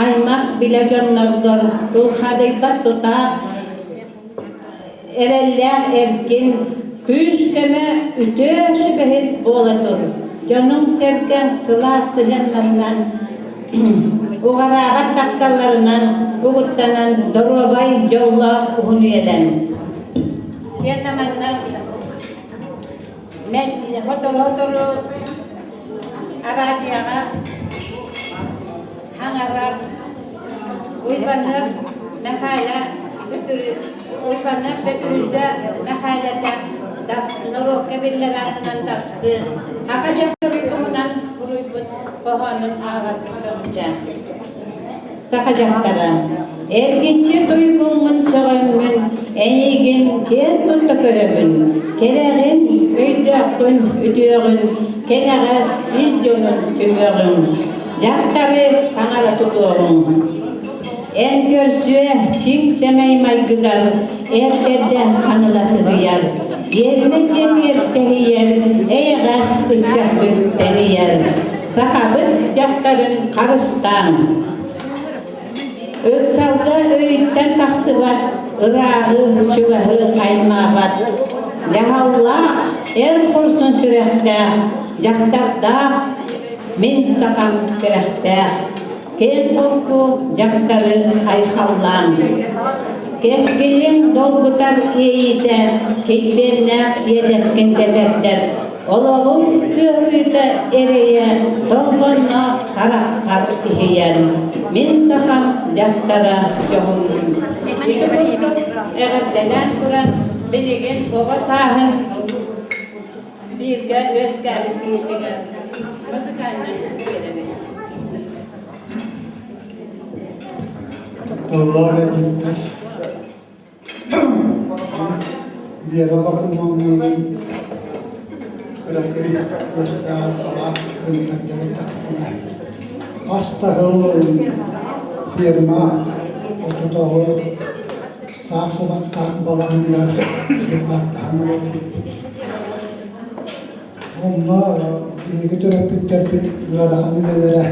S3: аймах билэ дьонноргор тулхадыйбат тутаах, эрэллээх эркин, күүс-көмө үтүө сүбэһит буола тур. Дьонуҥ-сэргэҥ сылаас сыһыаннарынан Уҕараабат тапталларынан угуттанан доруобай, дьоллоох уһун үйэлэн. Диэн манна мен сотору-сотору араадьыйаҕа хаҥарар Уйбаныап Мэхээлэ Уйбаныап Бөтүрүүсэ Мэхээлэтэ норуокка биллэр аатынан тапсы Аха дьахтарын туһунан суруйбут хоһоонун ааҕарга көҕүлээн. Саха дьахтара, эргиччи туйгуҥҥун сөҕөммүн, эйигин киэн тутта көрөбүн, кэрэҕин, өйдөөххүн, үтүөҕүн, кэнэҕэс ил дьонун түмүөҕүҥ, дьахтары таҥара тутуоҕуҥ. Эн көрсүө чиҥ сэмэй майгыгар эр бэрдэ ханыла сыһыйар, иэрмэ диэн иэртэһийэр, эйэҕэс ыччаккын тэнийэр. Сахабыт дьахтарын харыстааҥ. Ыксалга өйүттэн тахсыбат, ырааҕы, чугаһы аймаабат. Дьаһаллаах, эр хорсун сүрэхтээх, дьахтардаах, мин сахам кэрэхтээх. Киэҥ холку дьахтары айхаллаан, кэскилин долгутар иэйиитэ килбиэннээх иэдэскин кэтэрдэр, олоҕун кыаһыыта эрэйэ торбонно хараххар иһийэр. Мин сахам дьахтара дьоһуннун. Ити курдук эҕэрдэлээн туран билигин оҕо сааһын бииргэ үөскээбит киһитигэр музыкальнай биэрэбин.
S1: Тыллар эдиттэр Вера Бакумовнаны кыракый кыыстаах алаас кынтардары Хас да сыл ферма отутоҕу саас сабаттаах балаҕаныгар дьукааттаһан олорбут. Онно биһиги төрөппүттэрбит ыарахан үлэлэрэ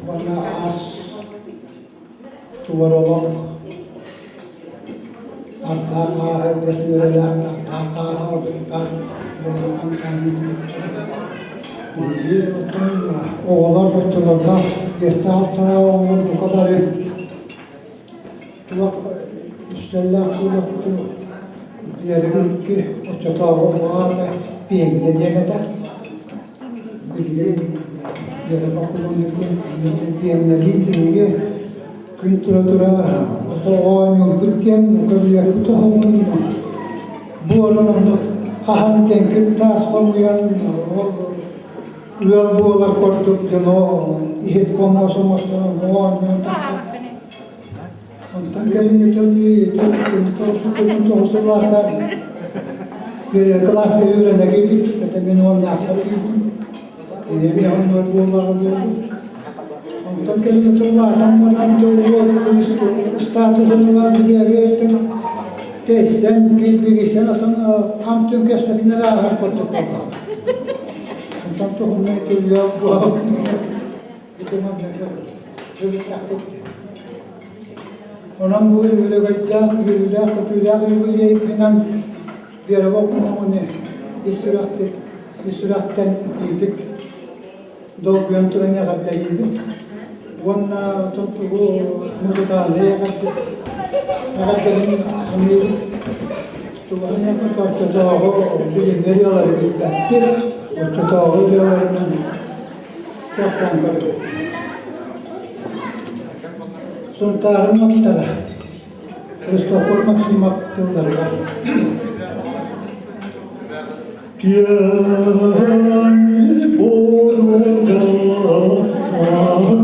S1: уонна аас туор олох тартаах хааһы бэрт үөрэлээх тартаах хааһы ордуктаах буолан Биһиги оттон оҕолор оччолорго биэстээх-алталаах оҕолор бука бары Туох үстэллээх буолуохпутун билэрим икки оччотооҕу аата пиэнньэ диэн этэ. Билигин Вера Бакуловна диэн пиэнньэлии биһиги күн тура-тура оонньуурбут диэн көбүлүөппүт оһоҕун буорун онно хаһан тэҥкир таас хомуйан ол ыал буолар курдук дьоно иһит хомуос оҥостон оонньоон тахсан Онтон кэлин тоҕусулаата кылааска үөрэнэ киирбит, это мин уоннаахпар киирдим. Киниэми оннуор буоллаҕа буолбут. Онтон кэлин туллаатан баран ыстаатысын ылан билиэгэттэн тэйсэн, килбигийсэн атын хам-түм кэпсэтинэр ааһар курдук буолла. Онтон туһунан итиллиэх буолан Онон бу үбүлүөйдээх, үөрүүлээх-көтүүлээх юбилейгынан Вера Бокумованы ис сүрэхтик, ис сүрэхтэн итиитик долгуйан туран эҕэрдэлиибин уонна тугу музыкальнай эҕэрдэ эҕэрдэбин аныыбын. Чугаһын эппит оччотооҕу билиҥҥи ырыалары билбэппит, оччотооҕу ырыаларынан кэпсээн көрөбүт. Сунтаарым аттара Христофор Максимов тылларыгар Киэҥ буоруга сандара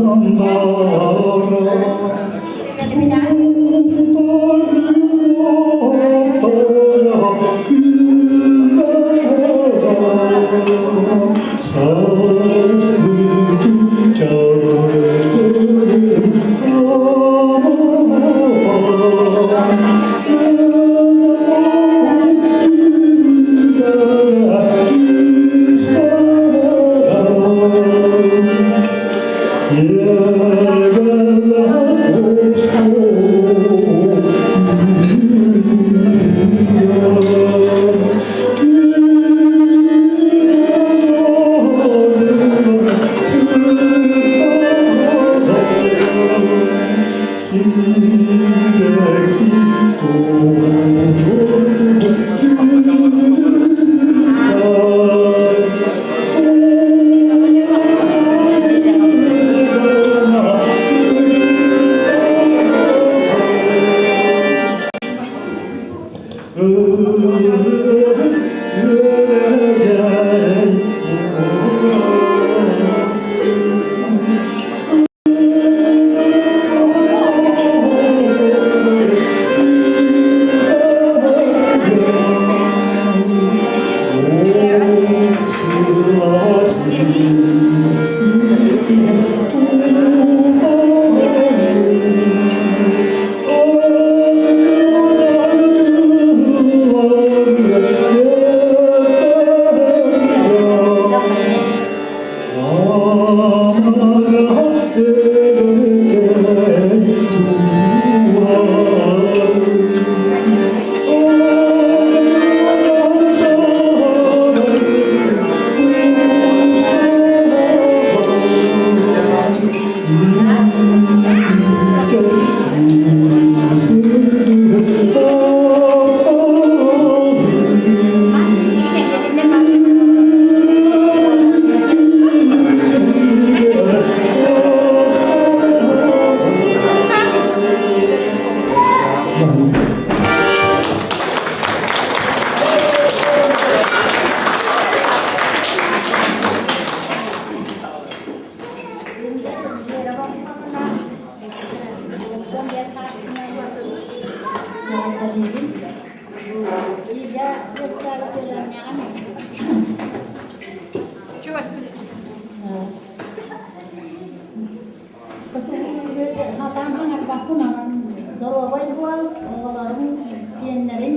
S2: Доруобай буол, оҕолорум, сиэннэрим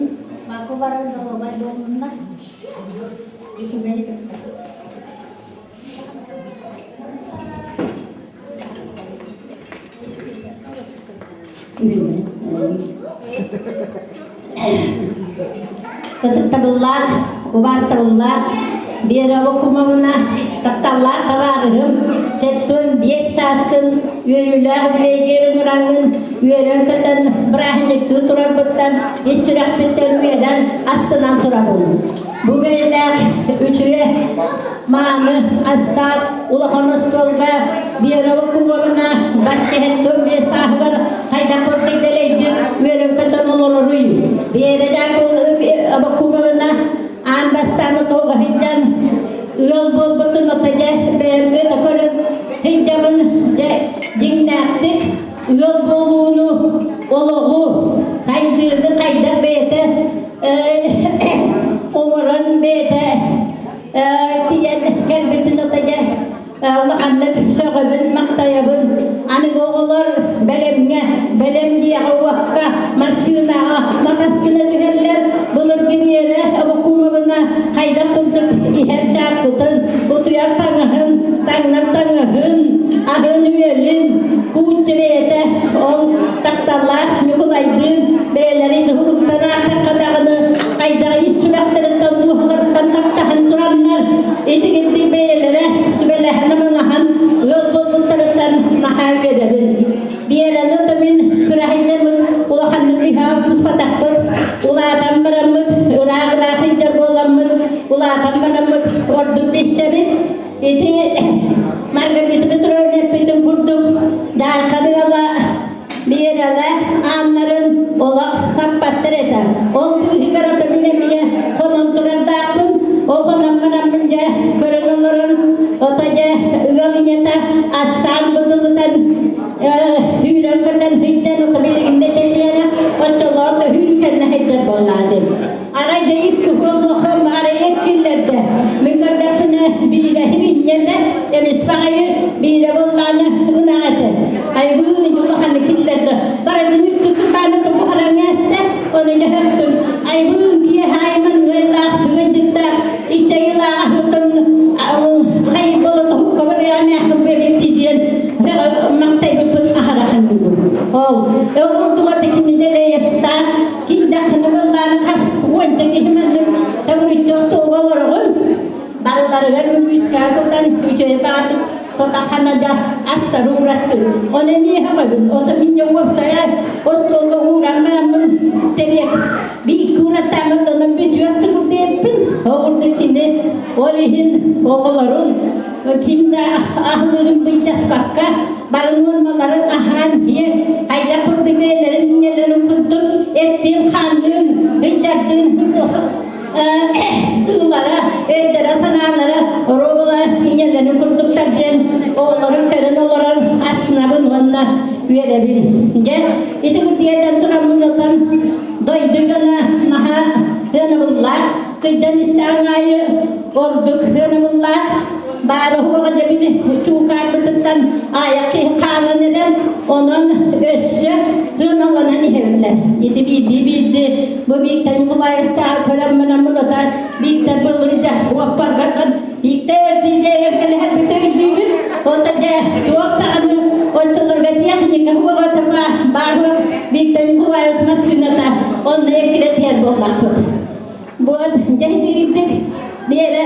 S2: баку бары доруобай буоллуннар. Үчүгэй
S12: Ытыктабыллаах, убаастабыллаах Вера Бокумовна, тапталлаах табаарыһым, 75 сааскын үөрүүлээх үбүлүөйгэр ыҥыраҥҥын үөрэн-көтөн бырааһынньыктыы турарбыттан ис сүрэхпиттэн үөрэн астынан турабын. Бу бэйэлээх үчүгэй мааны астаах улахан остуолга Вера Бокумовна бэркэһэттэн сааһыгар хайдах курдук дэлэйдик үөрэн-көтөн олороруй. Вера Бокумовна аан бастаан отоҕо сылдьан ыал буолбутун ото дьэ бэйэм өтө көрөн сылдьабын дьэ дьиҥнээхтик ыал буолууну олоҕу сайдыыны хайдах бэйэтэ оҥорон бэйэтэ тиийэн кэлбитин ото дьэ улаханнык сөҕөбүн махтайабын аныгы оҕолор бэлэмҥэ бэлэм дьиэҕэ уокка массыынаҕа матаскына түһэллэр былыргы Биэрэ Абакумовна хайдах курдук иһэр чааккытын утуйар таҥаһын таҥнар таҥаһын аһын-үөлүн куучча бэйэтэ ол тапталлаах Ньукулайдыын бэйэлэрин уһуруктан аахтахха даҕаны хайдах ис сүрэхтэриттэн дууһаларыттан таптаһан тураннар итигирдик бэйэлэрэ сүбэлэһэн аманаһан ыал буолбуттарыттан наһаа үөрэбин. Биэрэни отомин кыраһынньаммыт улаханнык иһэ туспатахпыт улаатан бараммыт. Истэбит ити Маргарита Петровна эппитин курдук даарканы ыла Биэрэлэ ааннарын олох саппаттар этэ. Ол быыһыгар ото мин эмиэ хонон турардаахпын. Ол хонон дьэ көрөн олорон ото дьэ ыал ийэтэ астаан будулутан үүрэн көтөн сыйдан ото билигин да тэтиэнэ оччолоох да үүрүкэннэ сылдьар буоллаатын. Арай да икки хуоллохом арай эккиллэрдэ. Мин көрдөхпүнэ биирэһи минньэтэ, эмис баҕайы биирэ буоллаана ынах этэ. Айбыын улаханы киллэрдэ. Барытын үттү сутааны тупухараҥҥа ону дьөһөктүм. Айбыын киэһэ айман ыаллаах тыгын дьыттаах иччайылаах аһытын хайбыла тоһукка барыаҕа бэбитти диэн мактайбыппын аһараханныбын. Ол оҕурдуга тикинидэлэйэстаах Киирдэххинэ буоллааны хас уонча киһи маннык төгүрүччү остуолга олороҕун. Барыларыгар үмүүскээ кутан үчүгэй баҕатык тотаххана да астары уураттын. Оны эмиэ сөҕөбүн. Ото минньэ уопсайа остуолга ууран бараммын тэриэк биир куураттааммын онон бүтүөх курдук Ол курдук кини ол иһин оҕолорун ким да аһылыгын былдьаспакка бары нуормаларын аһаан диэн хайдах курдук бэйэлэрин ийэлэрин курдук эттиин-хаанныын ыччаттыын тыылара, өйдөрө-санаалара оруобула ийэлэрин курдуктар диэн оҕолорун көрөн олорон астынабын уонна үөрэбин. Дьэ, ити курдук тураммын отон дойду дьоно наһаа сыанабыллаах, кыйдан истэҕин аайы ордук сыанабыллаах баара-суоҕа дьэбини чуукаарбытыттан аайах киһи хаалан эрэр, онон өссө тыыналанан иһэллэр. Ити биирдии-биирдии бу Виктор Николаевичтааҕы көрөн баран муната Виктор былырдьа уоппаргатан Виктор диэйэн кэлэһэрбит өйдүүбүт. Онто дьэ туох даҕаны оччолорго техника уоҕата баар Виктор Николаевич массыыната онно эккирэтиһэр буоллахпыт. Буот дьэ итирдик биэрэ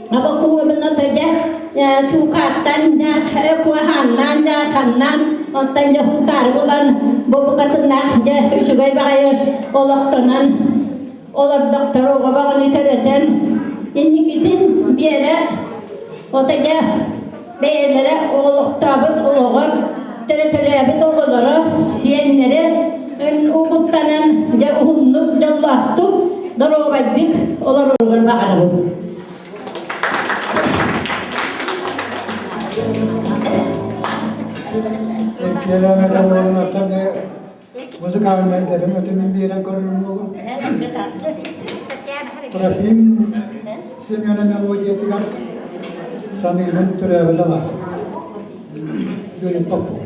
S12: Абакуобуна тойа чуукааттан куоһааннаан дьааханнаан оттон дьэ хутаары булан бу букатыннаах дьэ үчүгэй баҕайы олохтонон олордохтор оҕо баҕаны төрөтөн инникитин биэрэ ото дьэ бэйэлэрэ олохтообут олоҕор төрөтөлөөбүт оҕолоро сиэннэрэ угуттанан дьэ уһуннук дьоллоохтук доруобайдык олороругар баҕарабын.
S1: Музыкальнайдарын өтүмүн биэрэн көрөр буолуҥ. Трофим Семена мелодиятыгар саныыбын төрөөбүт алаас. Юрий Попов.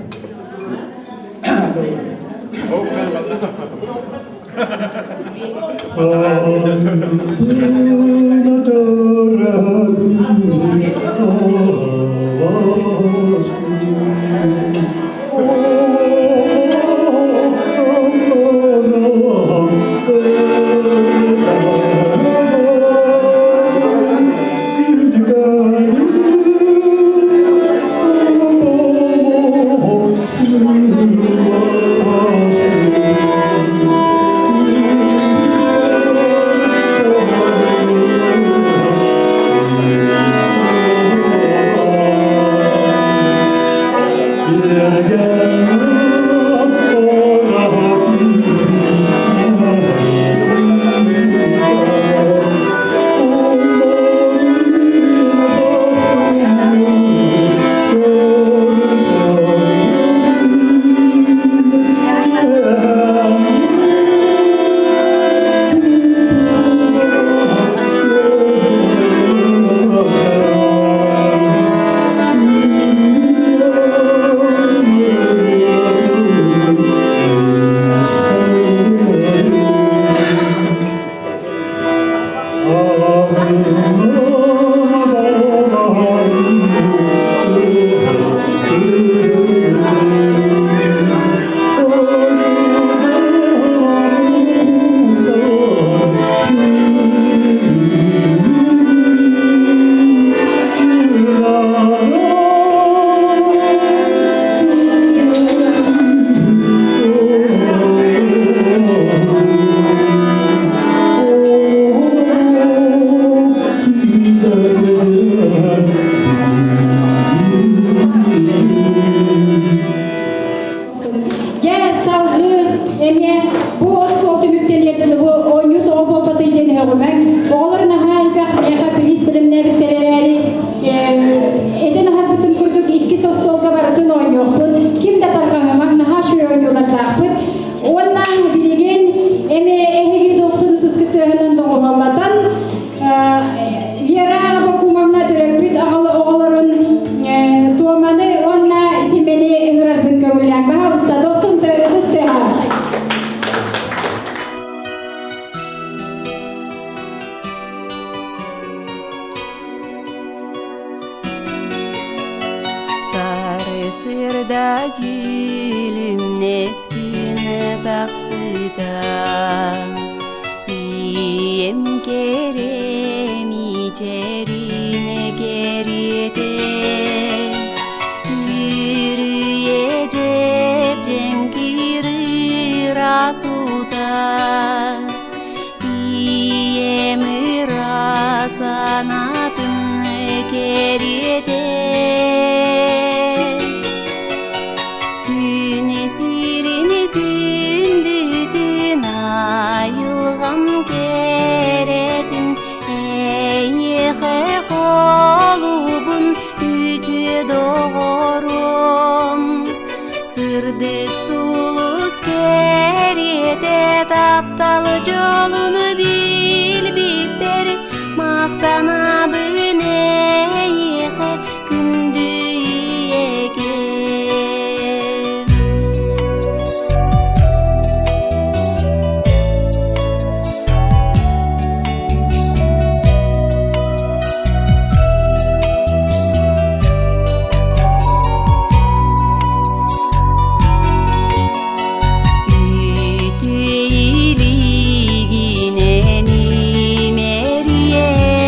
S9: Этэн аһарбытым курдук иккис остуолга барытын оонньуохпут. Ким да тарҕаһымаҥ, наһаа үчүгэй оонньуулардаахпыт. Уонна билигин эмиэ эһиги дохсун ытыскытыаһынан доҕуһуоллатан Вера Бакумовна төрөппүт оҕолорун Туоманы уонна Симэни ыҥырарбын көҥүллээҥ. Баһаалыста, дохсун ытыс тыаһа.
S13: Сары сырда күлүмнэскин тахсыта Иэм кэрэми чэрин кэриэтэ Үрүйэ дьэп-дьэҥкир ыраас уута Ийэм ыра санаатын кэриэтэ Күн сирин күндүтүн айылҕам кэрэтин Эйиэхэ холубун үтүө доҕорум Сырдык сулус кэриэтэ таптал дьолун билбиппэр махтанабын эйиэхэ күндү ийэкэм. Үтүө илиигинэн имэрийэн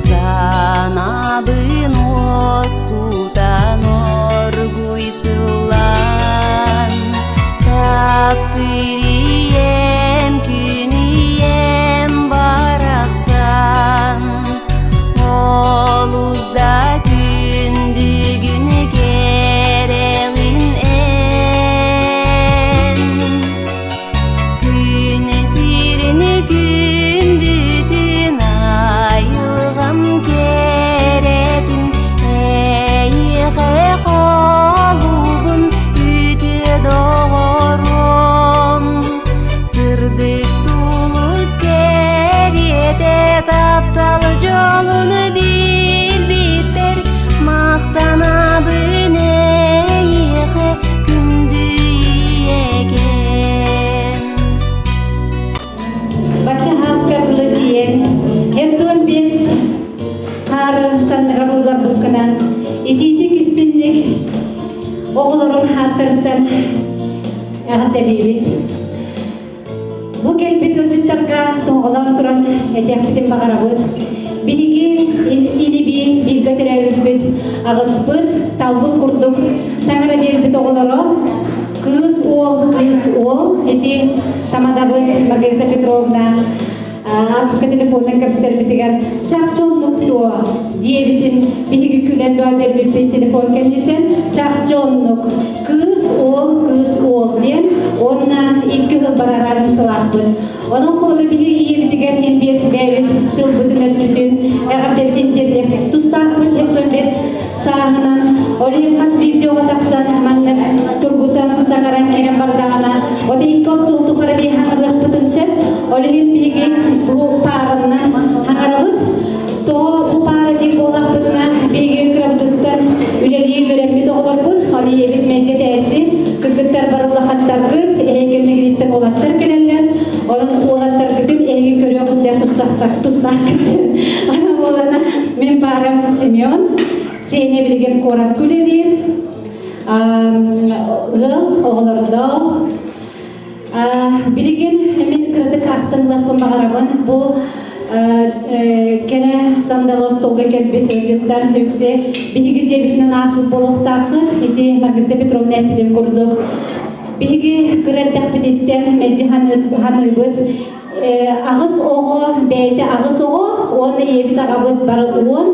S13: санаабын уоскутан оргуй сыллаан таптыыр ийэм күн ийэм барахсан Олус да күндүгүн кэрэҕин эн Күн сирин күндүтүн айылҕам кэрэтин Эйиэхэ холуубун үтүө доҕорум Сырдык сулус кэриэтэ таптал дьолун билбиттэр махтанабын эйиэхэ күндү ийэкэм.
S9: Бачча хааска дылы тиийэн, Антон Бес хаары санныгар ылларбыккынан итиитик истинник оҕолорун хааттарыттан эҕэрдэлиибит. Бу кэлбит ыалдьыттарга тоһоҕолоон туран этиэхпитин баҕарабыт. Биһиги ини-бии бииргэ төрөөбүппүт, аҕыспыт, талбыт курдук таҥара биэрбит оҕолоро кыыс уол, кыыс уол ити тамадабыт Маргарита Петровна ааспыкка телефонунан кэпсэтэрбитигэр чахчы оннук дуо диэбитин биһиги күлэн бөҕө биэрбиппит телефон кэнниттэн чахчы оннук кыыс уол кыыс уол диэн уонна икки сыл барараатын сылаахпыт онон холобур биһиги ийэбитигэр иһин биэр бэйэбит тылбытын өссүтүн эҕэрдэбитин тиэрдиэх тустаахпыт 75 сааһынан ол иһин хас биирдии оҕо тахсан маннык тургутан саҥаран киирэн бардаҕына от икки остуол тухары биһи хаҥырыахпытын сөп ол иһин биһиги бу паараннан хаҥарабыт тоҕо бу паара диир буоллахпытына биһиги кырабытыттан үлэлии үөрэммит оҕолорбут ол ийэбит мэлдьи этээччи кыргыттар бары улахаттаргыт эһиги кэннигититтэн уолаттар кэлэллэр онон уолаттаргытын эһиги көрүөх истиэх тустаахкыт Ана буолана мин баарым Семен Сеня билигин куоракка үлэлиир ыал оҕолордоох билигин мин кыратык ахтынлахпын баҕарабын бу кэрэ сандалы остуолга кэлбит ыалдьыттар үксэ биһиги дьиэбитинэн ааспыт буолуохтааххыт ити Маргарита Петровна эппитин курдук биһиги кыра эрдэхпититтэн мэлдьи ханыыбыт Аҕыс оҕо, бэйэтэ аҕыс оҕо уонна ийэбит аҕабыт бары уон.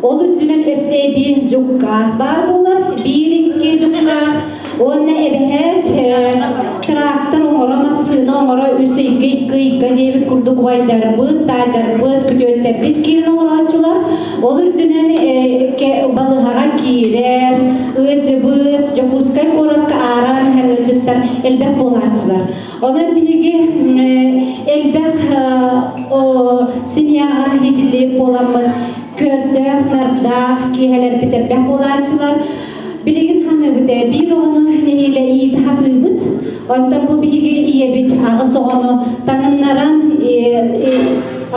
S9: Ол үрдүнэн өссө эбии дьуккаах баар буолар. Биир икки дьуккаах уонна эбэһээт трактор оҥоро, массыына оҥоро үс ыйга икки ыйга диэбит курдук убайдарбыт, таайдарбыт, күтүөттэрбит киирэн оҥорооччулар. Ол үрдүнэн элбэх буолааччылар. Онон биһиги элбэх семьяҕа иитиллибит буоламмыт көрдөөх, нардаах киэһэлэрбит элбэх буолааччылар. Билигин ханыыбыт ээ, биир оҕону нэһиилэ иитэ хатыыбыт. Онтон бу биһиги ийэбит аҕыс оҕону таҥыннаран,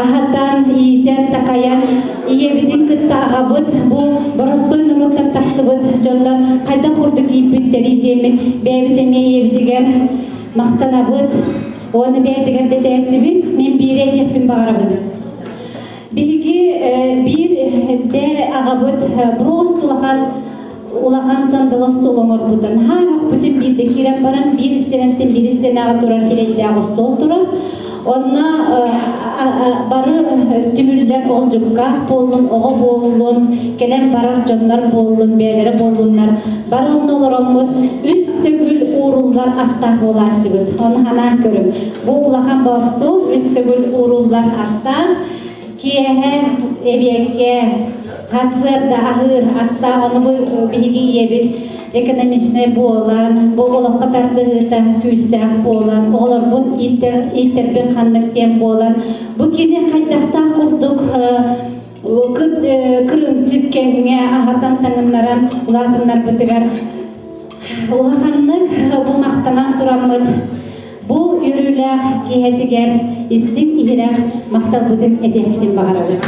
S9: аһатан, иитэн, такайан, ийэбитин кытта аҕабыт бу боростуой норуоттан тахсыбыт дьоннор хайдах курдук ииппиттэрий диэммит бэйэбит эмиэ ийэбитигэр махтанабыт. Уонна бэйэтигэр дэтээччибит, мин биири этиэхпин баҕарабын. Биһиги биир дэ аҕабыт брост улахан улахан сандал остуол оҥорбутун наһаа үөхпүтүн биирдэ киирэн баран биир истэрэнтэн биир истэнээҕи турар кирэйдээх остуол турар. Онно бары түмүллэн ол дьуккаах буоллун, оҕо буоллун, кэлэн барар дьоннор буоллун, бэйэлэрэ буоллуннар, бары онно олороммут үс төгүл ууруллар астаах буолааччыбыт. Ону санаан көрүҥ. Бу улахан бостуул үс төгүл ууруллар астаах, киэһэ эбиэккэ сарсыарда аһыыр астаах, ону бу биһиги ийэбит экономичнай буолан, бу олоххо тардыһыыта күүстээх буолан, оҕолорбун ииттэрбин ханнык диэн буолан, бу кини хайдахтаах курдук кырыымчык кэмҥэ аһатан таҥыннаран улаатыннарбытыгар улаханнык бу махтанан тураммыт Бу үөрүүлээх киэһэтигэр истиҥ-иһирэх махталбытын этиэхпитин баҕарабыт.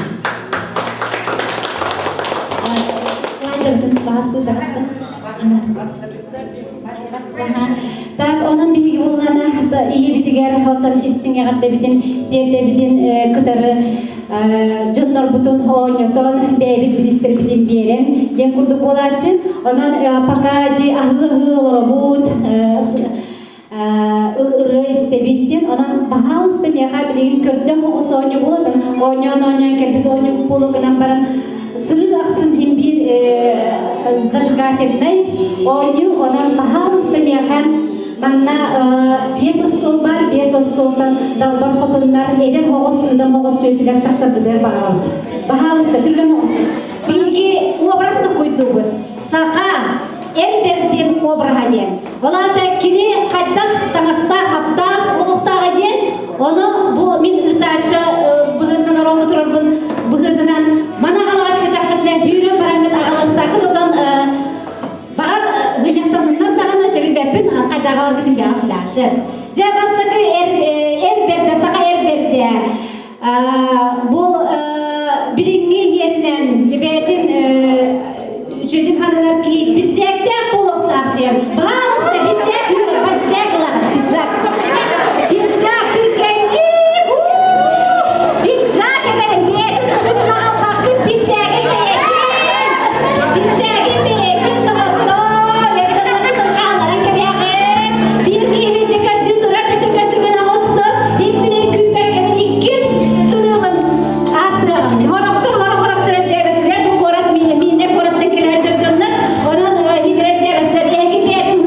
S9: Так, онон биһиги буллана ийэбитигэр хотон истиҥ эҕэрдэбитин тиэрдэбитин кытары дьоннорбутун оонньотон бэйэбит биристэрбитин биэрэн диэн курдук буолааччы. Онон пока ди аһыы-аһыы олоробут ырыа истэбит диэн. Онон баһаалыста миэхэ билигин көрдөөх оҕус оонньуу буолан, оонньоон-оонньоон кэлбит оонньуу буолу гынан баран, сырыы ахсын иһин биир зажигательнай оонньуу. Онон баһаалыста миэхэ манна биэс остуол баар, биэс остуолтан далбар хотуннар эдэр оҕус, сыыдам оҕус чүөчүлэр тахсардылар баҕарабыт. Баһаалыста түргэн оҕус.
S20: Биһиги образ куйдубут. Саха эр бэрдин обраһа диэн. Ол аата кини хайдах таҥастаах-хаптаах олохтооҕо диэн, ону бу мин ыытааччы быһыытынан ороҥҥо турарбын быһыытынан маны аҕалаҕыт кэтэххитинэ бүүрэн бараҥҥыт аҕалыахтааххыт отон баҕар ыһыахтаннар даҕаны чэбилбэппин хайдах аҕаларгытын бэҕэ билээхсэр. Дьэ бастакы эр эр бэрдэ саха эр бэрдэ Бу билиҥҥи иһиэринэн дьэбээтин үчүгэйдик хананар киһи пиджактээх буолуохтаах диэн. Баһаалыста пиджак пиджак ылаҕын пиджак. Пиджак түргэнник пиджак эбэрин бэйэтин сытын аҕалбаккын пиджагын бэйэтин пиджагын бэйэтин доҕоттоор эрдэ хаалларан кэбиэҕин биир киһибит көрдүү турар түргэн түргэн оҕусту Иккилии күүппэккэбин иккис сырыыбын ааттыаҕым. Хорохтор хорох-хорохтор өйдөөбөтүлэр бу куорат миинэ куораттан кэлэр дьоннор. Онон иитэр өйдөөбөтүлэр. Эһиги бэйэтин.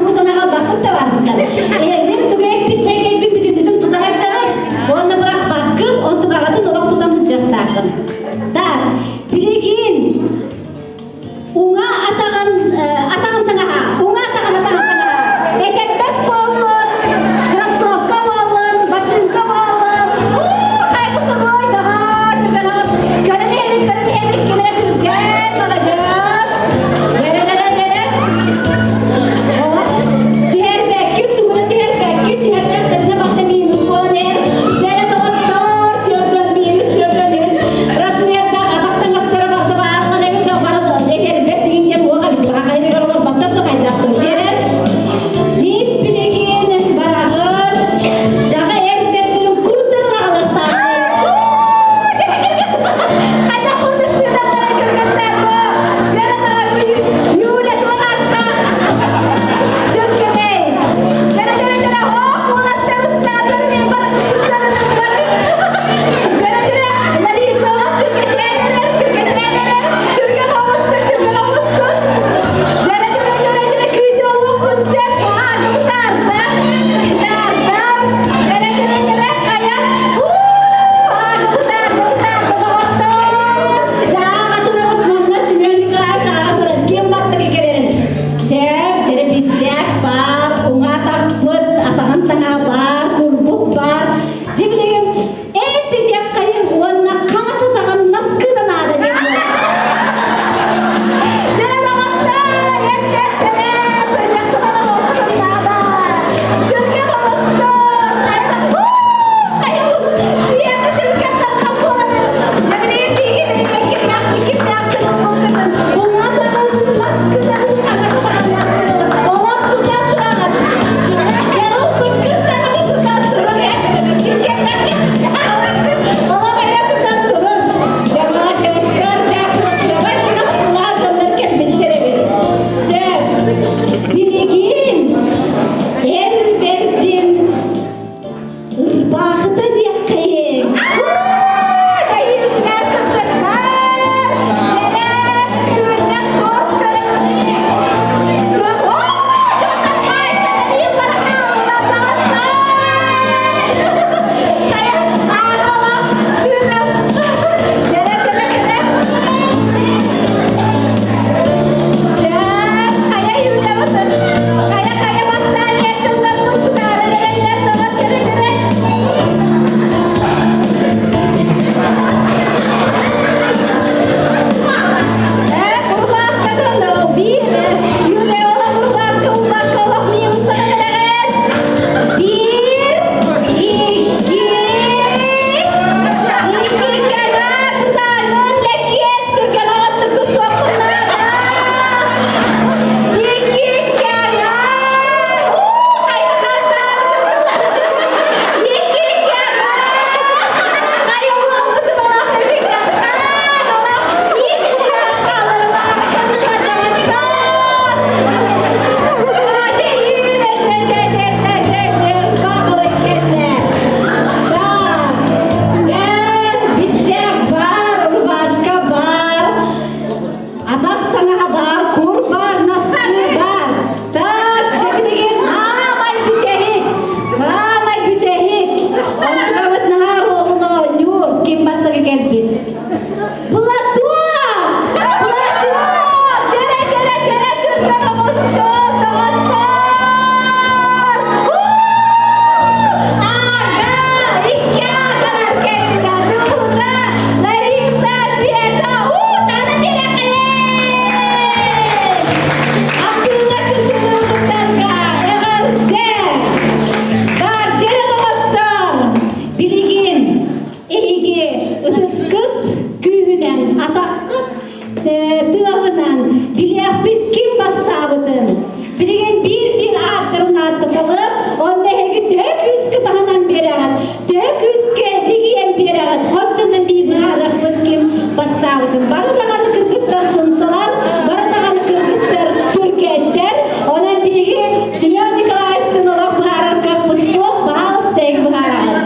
S20: бастаабытым. Бары даҕаны кыргыттар сымсалар, бары даҕаны кыргыттар түргэттэр. Онон биһиги Семен Николаевичтыын олох быһаарар кыахпыт суох, баһаалыста эн быһаараҕын.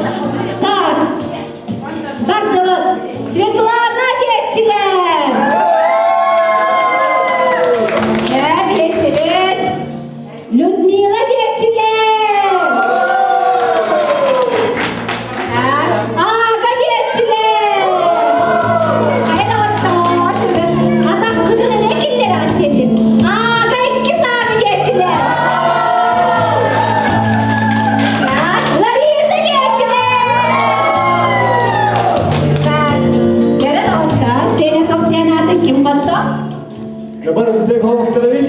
S20: Так, бардыбыт. Светлана диэччилэр! Эбиэттибит. Людмила диэччилэр! Аага диэччилэр! Хайа доҕоттоор, атаххытын эмиэ киллэрэҕит диэтим. Аага иккис аага диэччилэр! Лариса диэччилэр! Кэрэ доҕоттоор, Сеня Тохтиан аатын ким батта?
S21: Бар битек холостарабит,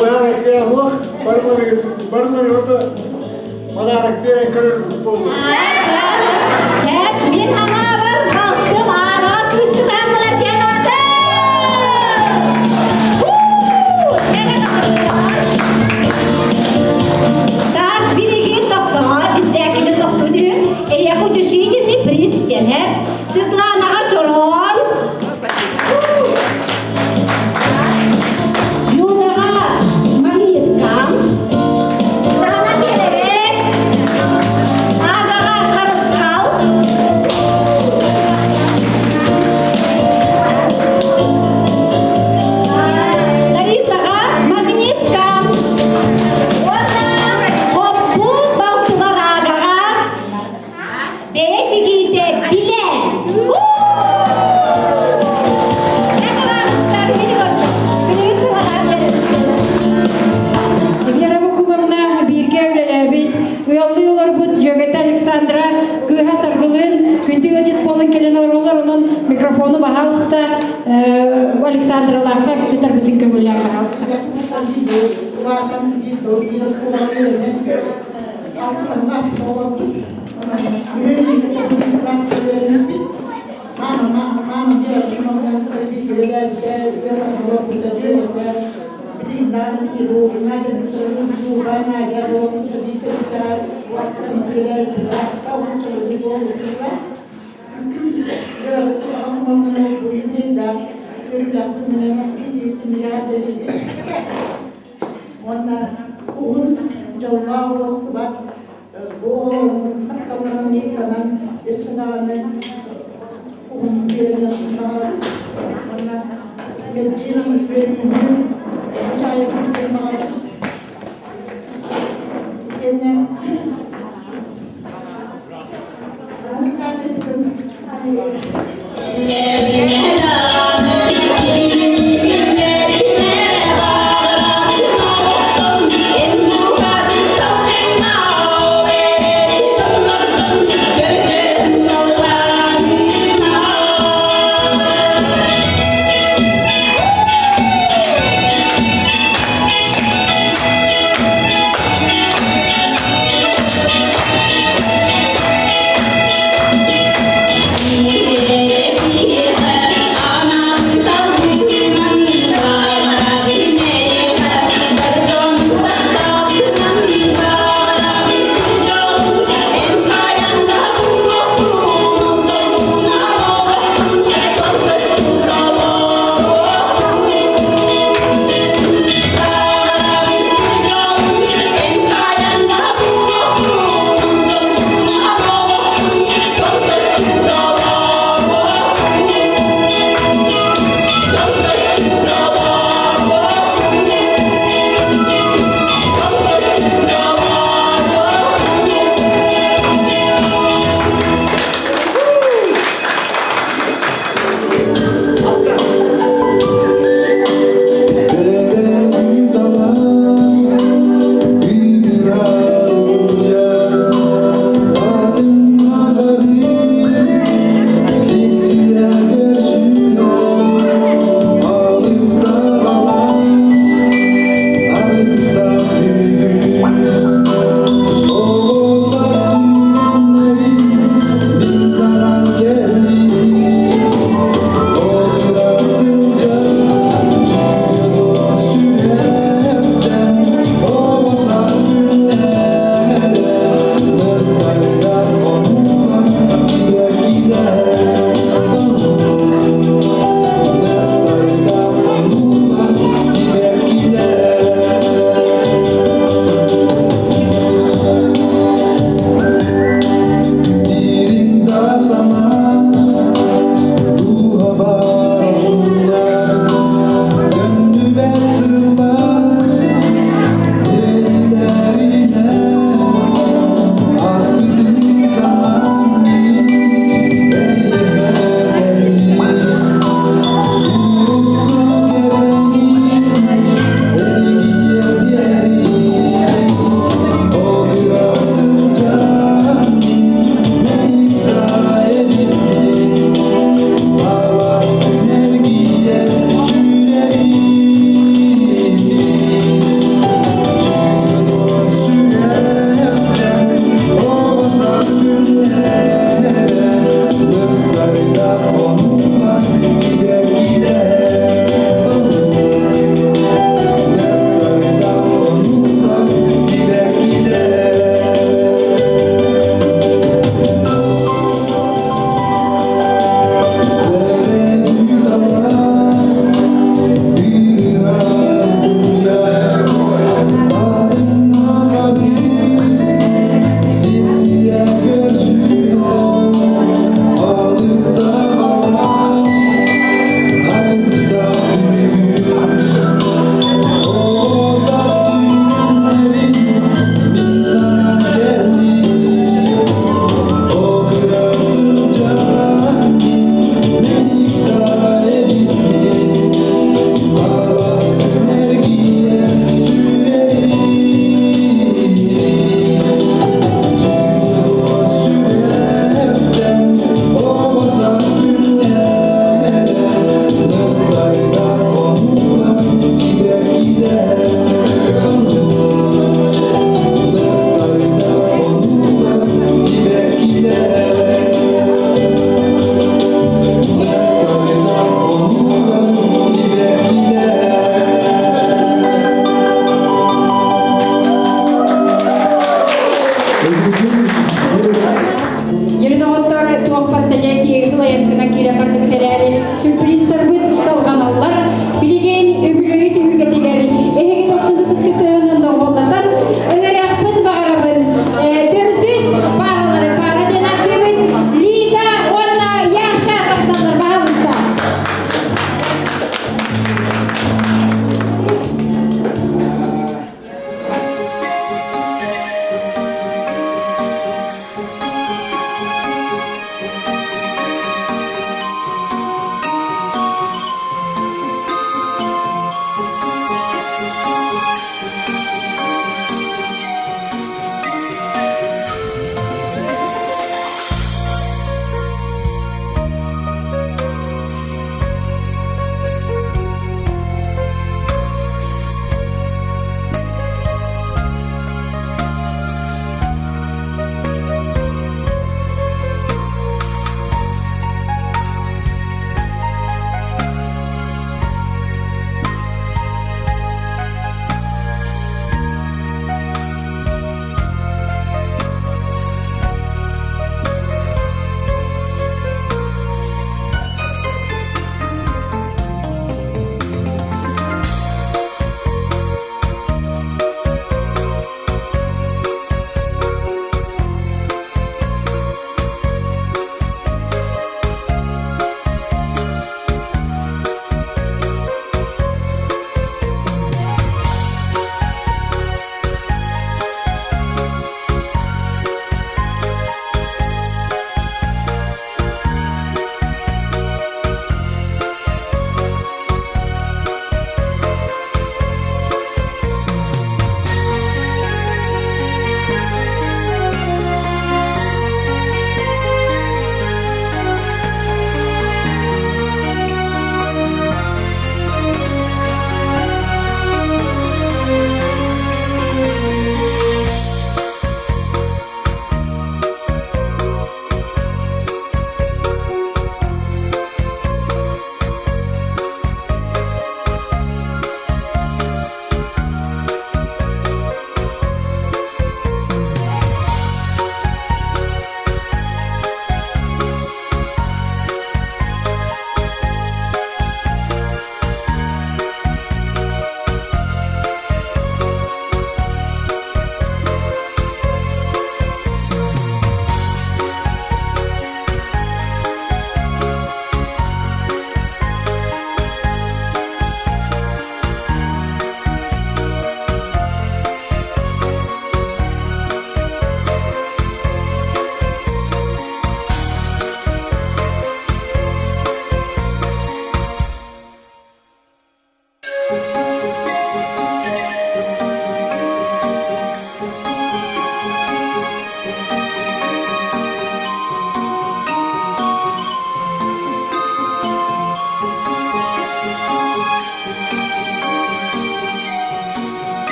S21: баар барылары барылары ото подарок берен көрөр болду.
S20: Мин ханаабар балтым ааҕа күүскэ таһаннылар диэн ааты! Так, билигин тохтоо, бизэкини тохтуу түһүн. Эйиэхэ утешительный приз диэн, Светланаҕа чороон. Людаҕа Марийкам. Таһана биэрэбит. Агаҕа Харысхал. Ларисаҕа Магнитка. Уонна хоппут балтыбар Агаҕа Бэйэ тигиитэ билэ.
S9: Вера Букумовна бииргэ үлэлээбит, ыаллыы олорбут дьүөгэтэ Александра кыыһа Саргылыын күндү ыалдьыт буолан кэлэн олороллор, онон микрофону баһаалыста Александралаахха бүтэрбитин көҥүллээн баһаалыста.
S17: Уонна уһун дьоллоох уостубат бу тапталларын ыйытанан өссө даҕаны уһун үөрэнэ сылдьаҕын уонна мэлдьи үөрүүнү чаайытын баҕарабын итиэннэ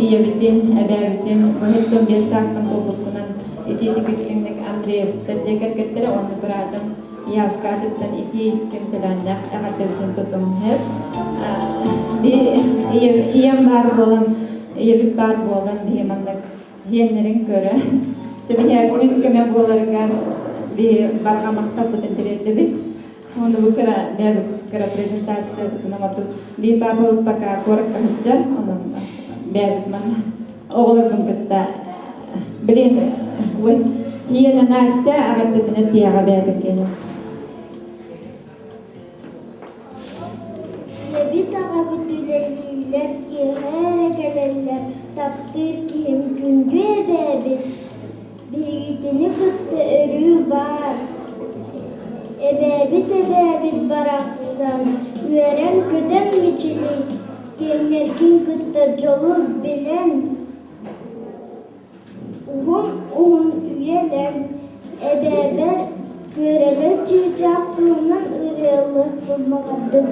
S11: ийэбитин, эбээбитин 15 сааспын туолбуппунан итиитик истиҥник Андреевтар дьиэ кэргэттэрэ уонна быраатым Яшка атыттан итии истиҥ төлөөннөөх эҕэрдэбитин тутумһыт. Ийэм баар буолан, ийэбит баар буолан биһи маннык иэннэрин көрөн, биһи күүс көмө буоларыгар биһи барҕа махталбытын тириэрдэбит. Оны бу кыра кыра презентация бутунаматык би папа пока куоракка сылдьар, онон бэйэбит манна оҕолорбун кытта блин ой Иена Настя аҕаттытына тиэҕэ бэйэтин киэнэ.
S4: Ийэбит аҕабыт үлэлииллэр, киэһэ эрэ кэлэллэр, таптыыр киһим күндү эбээбит, биһигитини кытта өрүү баар. Эбээбит эбээбит барахсан, үөрэн-көтөн мичилий, сиэннэргин кытта дьолу билэн, Уһун-уһун үйэлэн, эбээбэр күөрэбэр чыычаах туһунан ырыалыахпын баҕардым.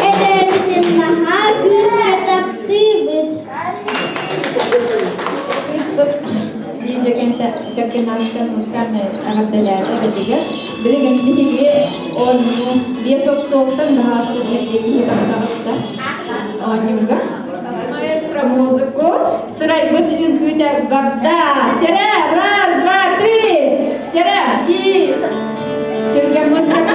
S4: Эбээбитин наһаа күүскэ таптыыбыт.
S11: Кэргэнааныттан музыкальнай эҕэрдэлээтэ бэтигэр. Билигин биһиги оонньуу биэс остуолтан баһаалыста бииргэ киһи тахсаҕытта оонньууга. Маэстро музыку сырайбыт үҥкүүтэ барда. Тирэ, раз, два, три! Тирэ, и түргэн музыка.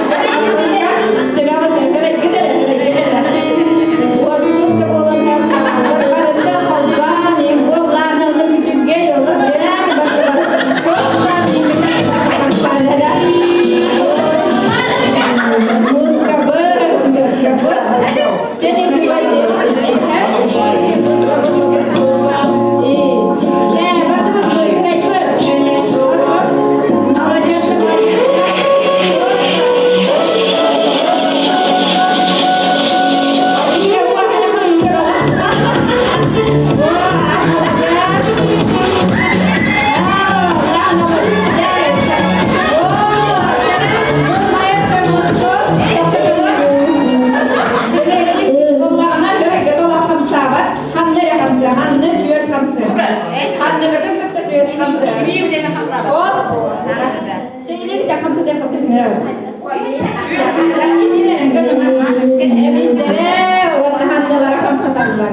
S9: Эбиндэрэ уонна ханналара хамсаталлар.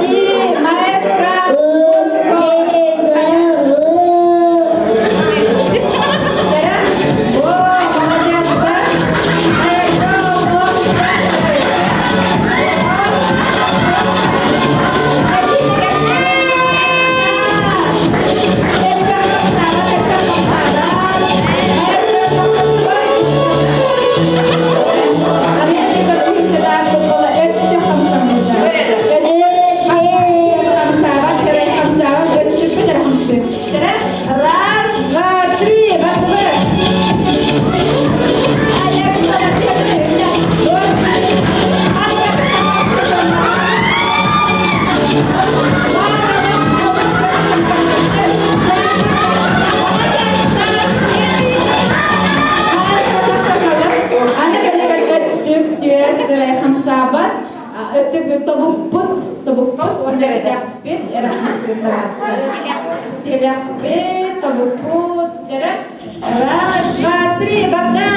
S9: И маэстро Раз, два, три, Хамсаабат, өттүк тобукпут, тобукпут, уонна этэхпит, Тилэхпит, тобукпут, Раз, два, три, вода!